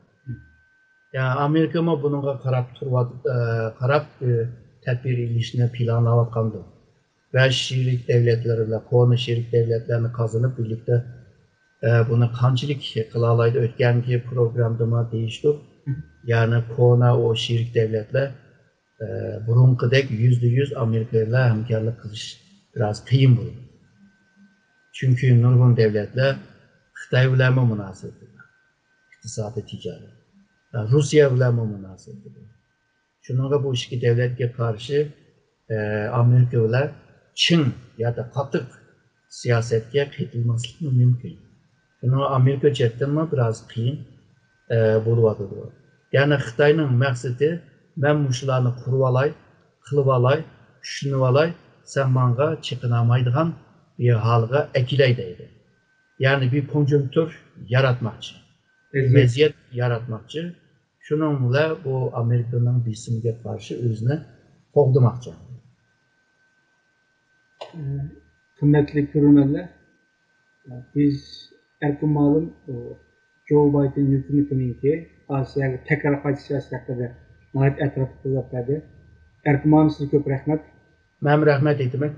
يا، ئامېرىكىمۇ بۇنىڭغا قاراپ تۇرۇۋات-، ئە، قاراپ، ئە، تەدبىر ئېلىشنى پىلانلاۋاتقاندۇ. ۋە شېرىك دۆلەتلەر بىلەن، كونا شېرىك دۆلەتلەرنى قازىنىپ بىرلىكتە، ئە، بۇنى قانچىلىك قىلالايدۇ؟ ئۆتكەنكى پروگراممىدا دېيىشتۇق. يەنى كونا ئۇ شېرىك دۆلەتلەر، ئە، بۇرۇنقىدەك يۈزدە يۈز ئامېرىكا بىلەن ھەمكارلىق قىلىش بىراز قىيىن بولىدۇ. چۈنكى نۇرغۇن دۆلەتلەر خىتاي بىلەنمۇ مۇناسىۋىتى بار. ئىقتىسادىي تىجارەت. روسىيە بىلەنمۇ مۇناسىۋىتى بار. شۇنىڭغا بۇ ئىككى دۆلەتكە قارشى، ئە، ئامېرىكا بىلەن چىڭ يادا قاتتىق سىياسەتكە قېتىلماسلىقمۇ مۇمكىن. شۇنىڭغا ئامېرىكا جەھەتتىنمۇ بىراز قىيىن، ئە، بولۇۋاتىدۇ. يەنى خىتاينىڭ مەقسىتى، مەن مۇشۇلارنى قۇرۇۋالاي، قىلىۋالاي، كۈچلىنىۋالاي، سەن ماڭا چېقىنالمايدىغان بىر ھالغا ئەكېلەي دەيدۇ. يەنى بىر كونجۇنكتۇر ياراتماقچى. ۋەزىيەت ياراتماقچى. شۇنىڭ بىلەن بۇ ئامېرىكىنىڭ بېسىمىگە قارشى ئۆزىنى قوغدىماقچى. قىممەتلىك كۆرۈرمەنلەر، بىز ئەركىن مۇئەللىم، ئۇ، جو بايدېن ھۆكۈمىتىنىڭكى ئاسىياغا تەكرار قايتىش سىياسىتى ھەققىدە ناھايىتى ئەتراپلىق سۆزلەپ بەردى. ئەركىن مۇئەللىم، سىزگە كۆپ رەھمەت. مەنمۇ رەھمەت ئېيتىمەن.